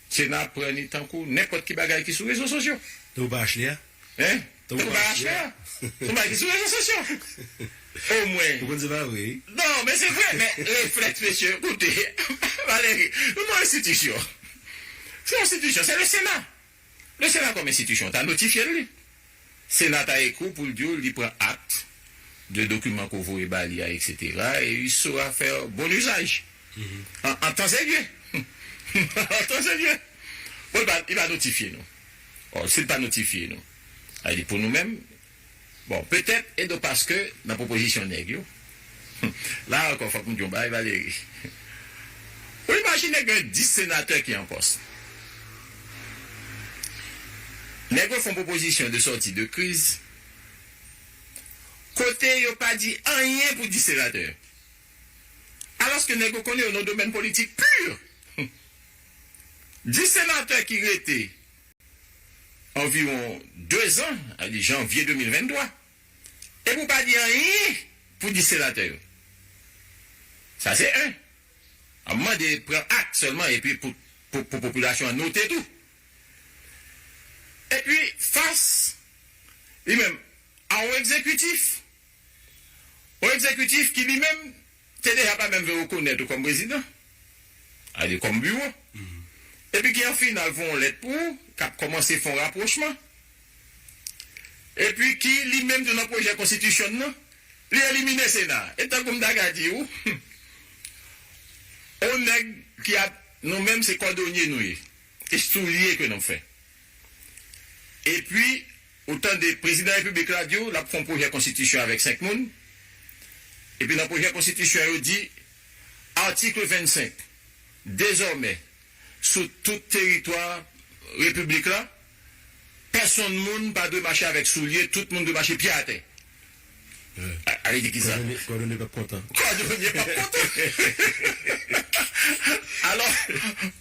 Sena pran li tankou nenpòt ki bagay ki sou rezo sosyo. Tankou pa achte a? Hein? Tankou pa achte a? Tankou pa achte a? Tankou bagay ki sou rezo sosyo. Omwen. Ou konn se pa vre, wi. Non, men se vre, men reflèks, mesye, koute. Valéry, nou nan enstitisyon. Se yon enstitisyon, se le Sena. Le Sena kòm enstitisyon, ta notifye l li. Sena ta ekri w pou l di w li pran akte de dokiman ke w voye ba li a, et cetera, et il saura faire bon usage. En, en temps et lieu. En temps et lieu. Bon, li pa, li pa notifye nou. Ò, si l pa notifye nou, sa vle di pou nou menm, bon, petèt, e do paske nan pwopozisyon nèg yo, la ankò, fòk m di yon bagay, Valéry. Ou imajine gen dis senatè ki an pòs. Nèg yo fè yon pwopozisyon de sòti de kriz, kote yo pa di anyen pou dis senatè. Alòske nèg yo konnen yo nan domèn politik pur. Dis senatè ki rete anviwon de zan, sa vle di janvye de mil venntwa, epi w pa di anyen pou dis senatè yo. Sa se en. Ap mande pran akte sèlman epi pou, pou, pou popilasyon an note tou. Epi, fas, li menm, a yon egzekitif, yon egzekitif ki li menm te deja pa menm vle rekonèt ou kòm prezidan, sa vle di kòm biwo, epi ki an final fè yon lèt pou ou, k ap kòmanse fè yon rapwochman, epi ki li menm tou nan pwojè konstitisyon l nan, li elimine Sena. E tankou m ta ka di w, yon nèg ki ap, nou menm se kòdonye nou ye, e soulye ke n ap fè. Epi, ou tande prezidan repiblik la di w l ap fè yon pwojè konstitisyon avèk senk moun. Epi nan pwojè konstitisyon yo di, atik vennsenk, dezòmè, sou tout teritwa repiblik la, pèsonn moun pa dwe mache avèk soulye, tout moun dwe mache pye atè. A, ale di ki sa? Kòdone, kòdone p ap kontan. Kòdone p ap kontan. Alò,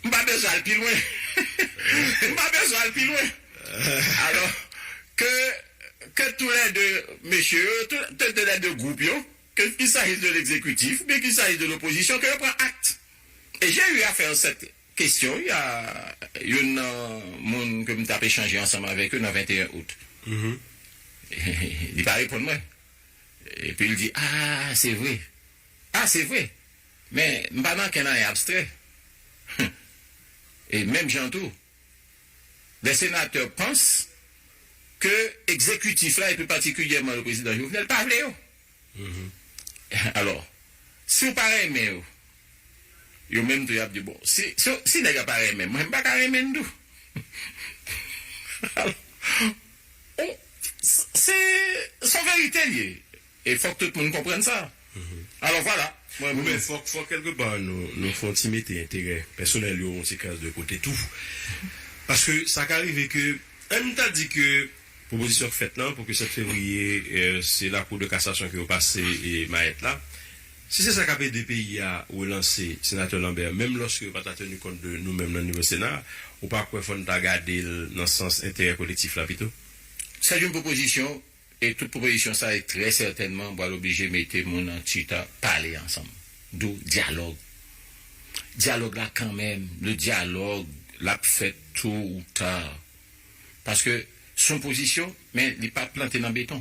m pa bezwen al pi lwen. M pa bezwen al pi lwen. Alò, ke, ke tou lè de mesye yo, tou, tou, tou lè de gwoup yo, ke, qu'il s'agisse de l'exécutif, oubyen qu'il s'agisse de l'opposition, ke yo pran akte. Et j'ai eu à faire cette question, il y a youn nan moun ke m t ap echanje ansanm avèk yo nan venteyen out. Li pa reponn mwen. Epi l di, ah, se vre. Ah, se vre. Men, m pa nan kenn anyen abstrè. E menm jan tou, les sénateurs pensent que egzekitif la, epi patikilyèman le prezidan Jovenel, pa vle yo. Alò, si w pa renmen yo, yo menm tou y ap di, bon, si, si, si nèg la pa renmen m, mwen, m pa ka renmen l tou. Alò, on, se, se yon verite l ye. E fòk tout moun konprann sa. Alò, vwala. Mwen, mwen, fòk, fòk kèlkepa nou, nou fè yon ti mete enterè pèsonèl yo yon ti kras de kote tou. Paske sa ka rive ke, ann ta di ke pwopozisyon k fèt lan pou ke sèt fevriye, eh, se Lakou de Kasasyon ke yo pase, eh, mayèt la. Si se sa k ap ede peyi a relanse, Senatè Lambert, menm lòske yo pa ta teni kont de nou menm nan nivo Sena, ou pa kwè fò n ta gade l nan sans enterè kolektif la pito? C'est une proposition, et tout pwopozisyon sa, e trè sètènman, pral oblije mete moun an chita pale ansanm. D'où dyalòg. Dyalòg la kanmenm, le dyalòg, l ap fèt tôt ou tard. Paske se yon pozisyon, men li pa plante nan beton.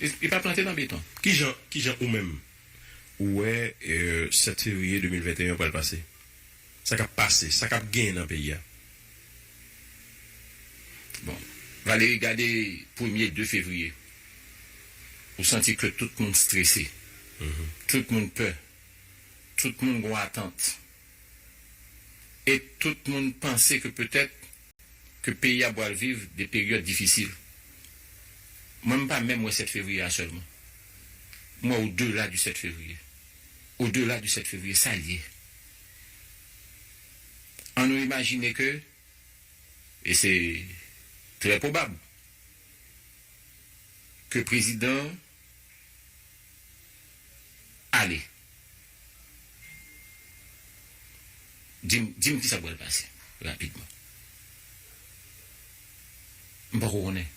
Li, li pa plante nan beton. Kijan, kijan ou menm, ou wè, eh, sèt fevriye de mil venteyen pral pase? Sa k ap pase, sa k ap genyen nan peyi a? Bon, Valéry, gade premye, de fevriye. Ou santi ke tout moun strese. Tout moun pè. Tout moun gon atant. E tout moun panse ke petèt ke peyi a pral viv de peryòd difisil. Mwen, m pa menm wè sèt fevriye a sèlman. M wè odela di sèt fevriye. Odela di sèt fevriye, sa l ye. Ann nou imajine ke, e se trè pwobab, ke prezidan ale. Di m, di m kisa k pral pase rapidman. M poko konnen.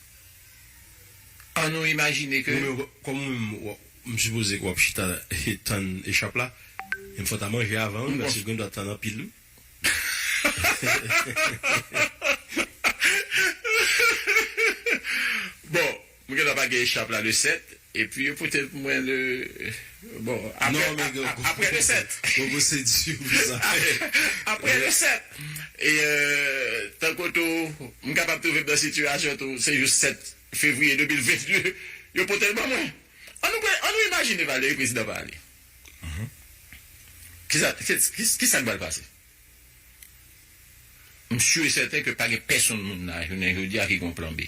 Ann nou imajine ke... Ou menm, kòm ou menm, w ap, m sipoze ke w ap chita e tann echap la, men fò w ta manje avan, wi, paske gen dwa tann anpil, wi. Bon, mwen gentan pa gen echap la le sèt, epi yo pote l pou mwen le, bon, apre, non, men gen, apre le sèt. Gon pwosedi pou sa. Apre le sèt. E, euh, tankou tou, m kapab twouve m nan sitiyasyon tou, se jis sèt fevriye de mil venndde, yo pote l ban mwen. An nou, an nou imajine Valéry prezidan pa ale. Kisa, ki, ki, kisa k pral pase? M si e sèten ke pa gen pèsonn moun la, jounen jodi a, ki gon plan B.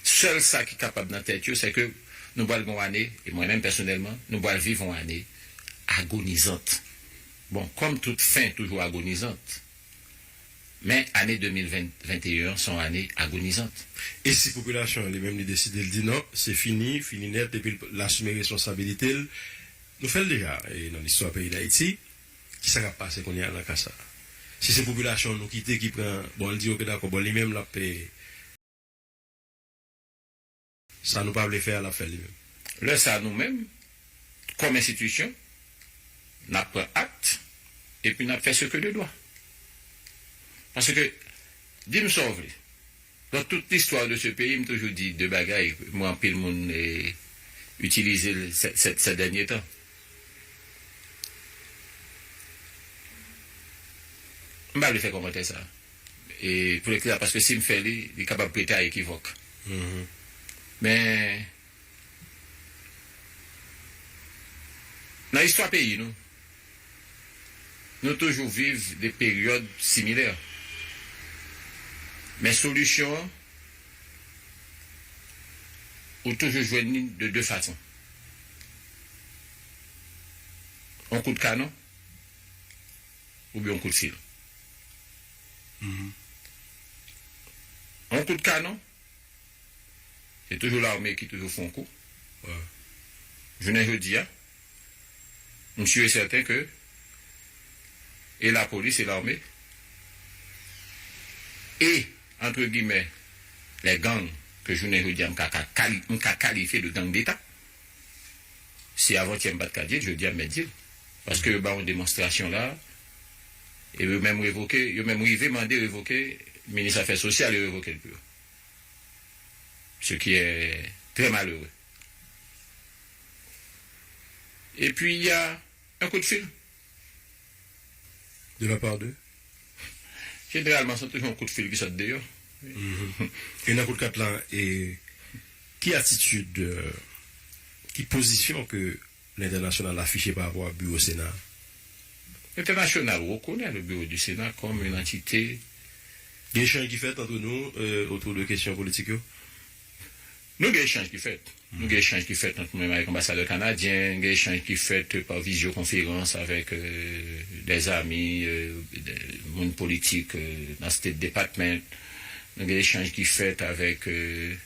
Sèl sa ki kapab nan tèt yo, se ke nou pral gon ane, e mwen menm pèsonèlman, nou pral viv yon ane agonizant. Bon, kòm tout fen toujou agonizant, men ane de mil venteyen an se yon ane agonizant. E si popilasyon an li menm li deside l di non, se fini, fini nèt, epi l asime responsabilite l, nou fè l deja, e nan listwa peyi Dayiti, kisa k ap pase kounye a nan ka sa a? Si se popilasyon an nou kite ki pran, bon, l di, "Ok, dakò," bon, li menm l ap, eh, sa nou pa vle fè a, l ap fè l li menm. Lè sa a, nou menm, kòm enstitisyon, n ap pran akte epi n ap fè ce que de droit. Paske, di m sa w vle, dans toute l'histoire de ce pays, m toujou di de bagay, mwen anpil moun, eh, itilize l ces, ces, ces derniers temps. M pa vle fè kòmantè sa. E pou leklè, paske si m fè li, li kapab prete a ekivòk. Men, nan istwa peyi nou, nou toujou viv de peryòd similè. Men solisyon an, ou toujou jwenn li de de fason. On kout kanon, oubyen yon kout fil. Mhm. Yon kout kanon, se toujou lame ki toujou fè yon kou. Wi. Jounen jodi a, m si e sèten ke e lapolis e lame e, antre gimè, les gangs, ke jounen jodi a m ka, ka kali-, m ka kalifye de gang d'État. Si avantyè m pa t ka di l, jodi a m mèt di l. Paske yo ba yon demonstrasyon la, e yo menm revoke, yo menm rive mande revoke minis afè sosyal, yo revoke l pou yo. Ce qui est très malheureux. Et puis, il y a un coup de fil. De la part de? Jeneralman, se toujou yon kout fil ki sot deyò. Mhm. E nan kout kat la, e ki atitid, euh, ki pozisyon ke lentènasyonal afiche pa rapò a biwo Sena? Lentènasyonal reconnaît le bureau du Sénat comme une entité. Gen echanj ki fèt ant nou, euh, otou de kesyon politik yo? Nou gen echanj ki fèt. Nou gen echanj ki fèt ant mwen menm avèk anbasadè kanadyen, gen echanj ki fèt pa vizyokonferans avèk, euh, dèzami, euh, dè, moun politik, euh, nan State Department. Nou gen echanj ki fèt avèk, euh,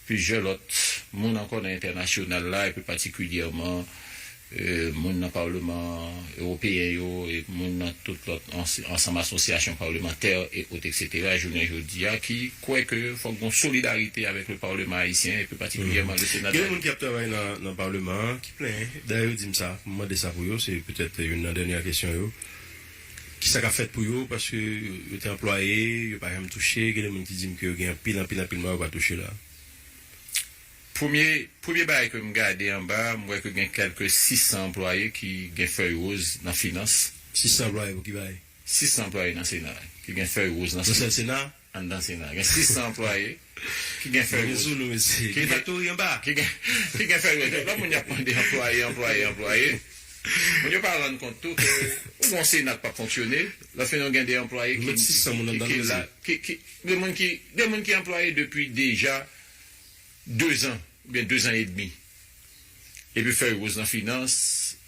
plizyè lòt moun ankò nan entènasyonal la, epi patikilyèman, euh, moun nan Palman Ewopeyen yo, e moun nan tout lòt ans-, ansanm asosyasyon palmantè, e ot, et cetera, jounen jodi a, ki kwè ke fòk gon solidarite avèk le Parlement haïtien, epi patikilyèman le Sénat. Gen moun ki ap travay nan, nan Palman an, ki plenyen. Dayè, yo di m sa, m mande sa pou yo, se petèt youn nan dènyè kesyon yo. Kisa k ap fèt pou yo? Paske yo, yo te anplwaye, yo pa janm touche, gen de moun ki di m ke yo gen anpil, anpil, anpil mwa yo pa touche la. Premye, premye bagay ke m gade anba, m wè ke gen kèlke sis san anplwaye ki gen fèy woz nan finans. Sis san anplwaye pou ki bagay? Sis san anplwaye nan Sena ki gen fèy woz nan Sena. Nan sèl Sena? Anndan Sena. Gen sis san anplwaye ki gen fèy woz. Gen sou nou, mesye. Gen faktori anba. Ki gen, ki gen fèy woz. Lè moun y ap mande anplwaye, anplwaye, anplwaye. Moun yo pa rann kont tou ke ou gon Sena k p ap fonksyone. Lè fin, ou gen de anplwaye ki, ki, ki la, ki, ki, de moun ki, de moun ki anplwaye depi deja de zan, oubyen de zan edmi. Epi fèy woz nan finans,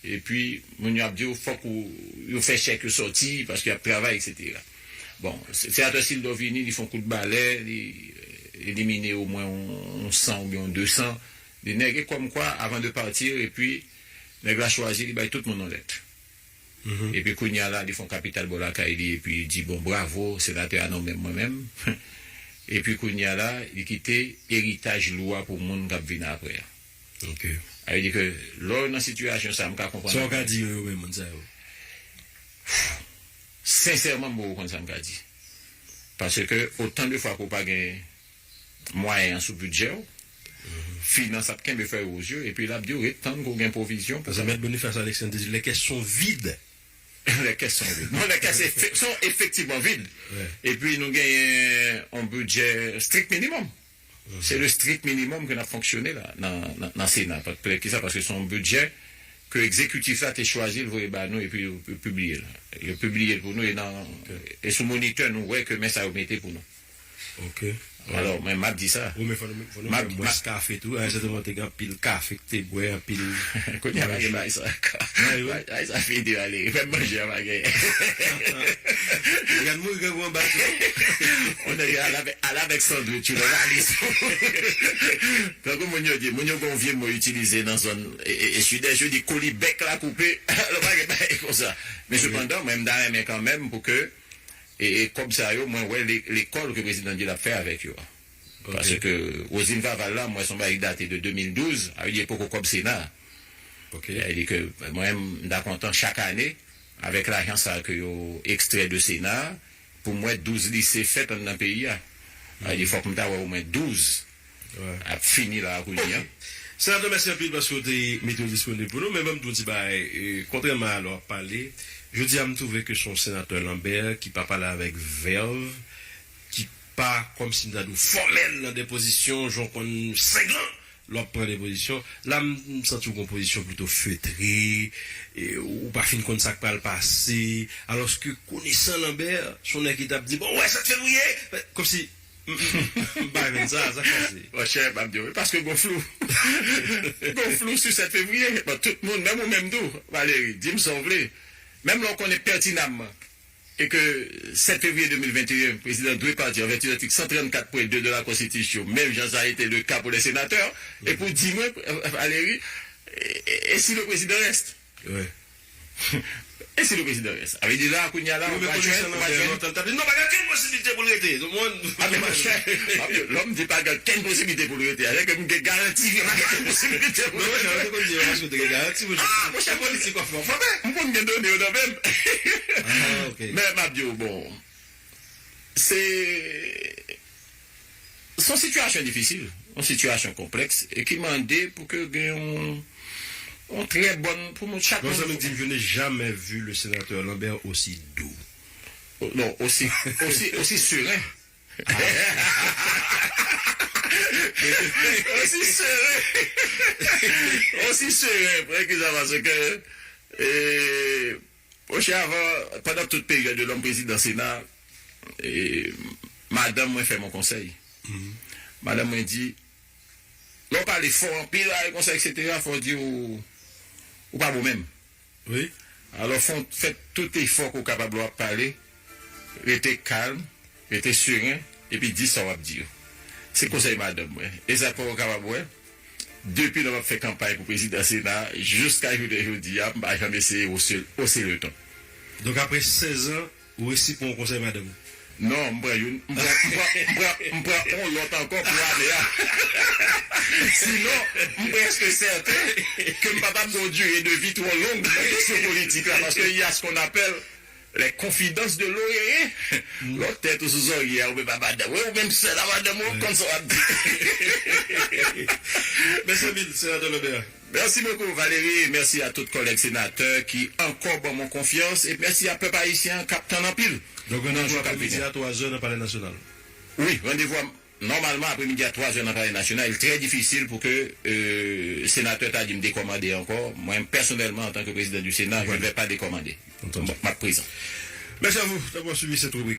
epi moun yo ap di w fòk ou, yo fè chèk yo sòti, paske y ap travay, et cetera. Bon, se-, senatè Sildor vini, li fè yon kout balè, li, euh, elimine omwen yon, yon san oubyen yon de san de nèg, e kòmkwa, avant de partir, epi nèg la chwazi, li bay tout moun yon lèt. Mhm. Epi kounye a la, li fè yon kapital bò lakay li, epi li di, "Bon, bravo, senatè a nonmen m mwen menm." Epi kounye a la, li kite eritaj lou a pou moun k ap vin apre a. Ok. Sa vle di ke lè w nan sitiyasyon sa, m ka konprann. Sa w ka di yo, yo menm, moun sa yo? Sensèman, m poko konn sa m ka di. Paske otan de fwa ke w pa gen mwayen an sou bidjè w, finans ap kenbe fèy wouj yo, epi l ap di w ret tann ke w gen pwovizyon pou sa. Paske Mèt Boniface Alexandre te di, les caisses sont vides. Les caisses sont vides. Non, les caisses effe- sont effectivement vides. Epi nou genyen yon bidjè strik minimòm. Se le strict minimum ke n ap fonksyone la nan, nan, nan Sena. Pa- Poukisa? Paske se yon bidjè ke egzekitif la te chwazi l voye ba nou epi yo, yo pibliye l. Yo pibliye l pou nou e nan e sou monitè nou wè ke men sa yo mete pou nou. Ok. Alò, mwen m ap di sa. Wi, men fò nou, fò nou M ap- fè mwens kafe tou. A yon sèten moman, te gen anpil kafe ki te bwè, anpil Kounye a, pa gen bagay sa ankò. Bagay sa fini ale. Menm manje a pa gen. Gad mouri grangou anba tou. On nèg al avèk, al avèk sandwich ou nan valiz ou. Tankou moun yo di, moun yo gen yon vye mo yo itilize nan zòn e, e, e Sidès, yo di koli bèk la koupe. Alò, pa gen bagay konsa. Men sepandan, mwen, m ta renmen kanmenm pou ke e, e kòb sa yo, mwen wè le- lekòl ke prezidan Dulin ap fè avèk yo a. Paske Roselyne Faval la, mwen, se yon bagay ki date de de mil douz, sa vle di poko kòb Sena. Sa vle di ke mwen, m ta kontan chak ane, avèk lajan sa ke yo ekstrè de Sena, pou m wè douz lise fèt anndan peyi a. Sa vle di fòk m ta wè omwen douz ap fini la a kounye a. Senatè, mèsi anpil paske w te mete w disponib pou nou. Men ban m di w yon ti bagay, e, kontrèman a lè w ap pale, jodi a m twouve ke se yon senatè Lambert ki pa pale avèk vèv, ki pa kòmsi m ta di w fòmèl nan depozisyon, jan w konn senglan lè w ap pran depozisyon. La, m, m santi w gen yon pozisyon plito fetre, e, ou pa fin konn sa k pral pase, alòske konesan Lambert, se yon nèg ki t ap di, bon, wè, sèt fevriye, kòmsi M, m, m pa renmen sa, sa k pase? Monchè, m ap di w, paske gon flou. Gon flou sou sèt fevriye. Bon, tout moun, menm ou menm tou, Valérie, di m sa w vle. Menm lè w konnen pètinamman e ke sèt fevriye de mil venteyen, prezidan dwe pati an vèti de latik san trannkat pwen de de la Konstitisyon, menm jan sa a ete le ka pou lè senatè, e pou di mwen, Valérie, e, e, et si le président reste? E si le prezidan rès? Sa vle di la, kounye a la, mwa jwen, mwa jwen. Non, pa gen okenn posibilite pou l rete. Ah, men monchè, lè m di pa gen okenn posibilite pou l rete, alè ke m gen garanti ke pa gen okenn posibilite pou l rete. Ah, monchè, politik w ap fè, w fòme. M konn gen done yo nan men m. Men m ap di w, bon, se Se yon sitiyasyon difisil, yon sitiyasyon konplèks, e ki mande pou ke gen yon, yon trè bòn, pou nou chak moun. Mon ami di, je n'ai jamais vu le sénateur Lambert aussi doux. Oh, non, aussi, aussi, aussi serein. Aussi serein. Aussi serein, pou ki sa, paske, e, Monchè, avan, pandan tout peryòd de lòm prezidan Sena, e, madanm mwen fè m yon konsèy. Madanm mwen di, lè w pale fò anpil, a, konsa, etsetera, fò w di w, ou pa bon menm. Wi. Alò, fò w fè tout efò ke w kapab lè w ap pale, rete kalm, rete seren, epi di sa w ap di yo. Se konsèy madanm mwen. E sa k fè w kapab wè, depi lè m ap fè kanpay pou prezidan Sena, jiska jounen jodi a, m pa janm eseye ose, ose le ton. Donk, apre sèz an, ou resi pran yon konsèy madanm ou? Non, m pran youn, m pran, m pran, m pran, m pran yon lòt ankò pou ane a. Sinon, m prèske sèten ke m pa t ap gen yon dire de vi twò long nan kesyon politik la, paske il y a ce qu'on appelle les confidences de l'oreiller. Lè w tèt ou sou zòrye a, ou menm a madanm ou, ou menm sèl a madanm ou, konn sa w ap di. Mèsi anpil, Senatè Lambert. Merci beaucoup, Valérie. Merci à tout kòlèg senatè ki ankò ban mwen konfyans. E mèsi a pèp ayisyen k ap tann anpil. Donk, randevou apremidi a twa zè nan Palè Nasyonal. Wi, randevou a Nòmalman, apremidi a twa zè nan Palè Nasyonal, li trè difisil pou ke, euh, senatè ta di m dekòmande ankò. Mwen, pèsonèlman, antanke président du Sénat, je ne vais pas décommander. Entendi. Bon, m ap prezan. Mèsi a vou d'avoir suivi cette rubrique.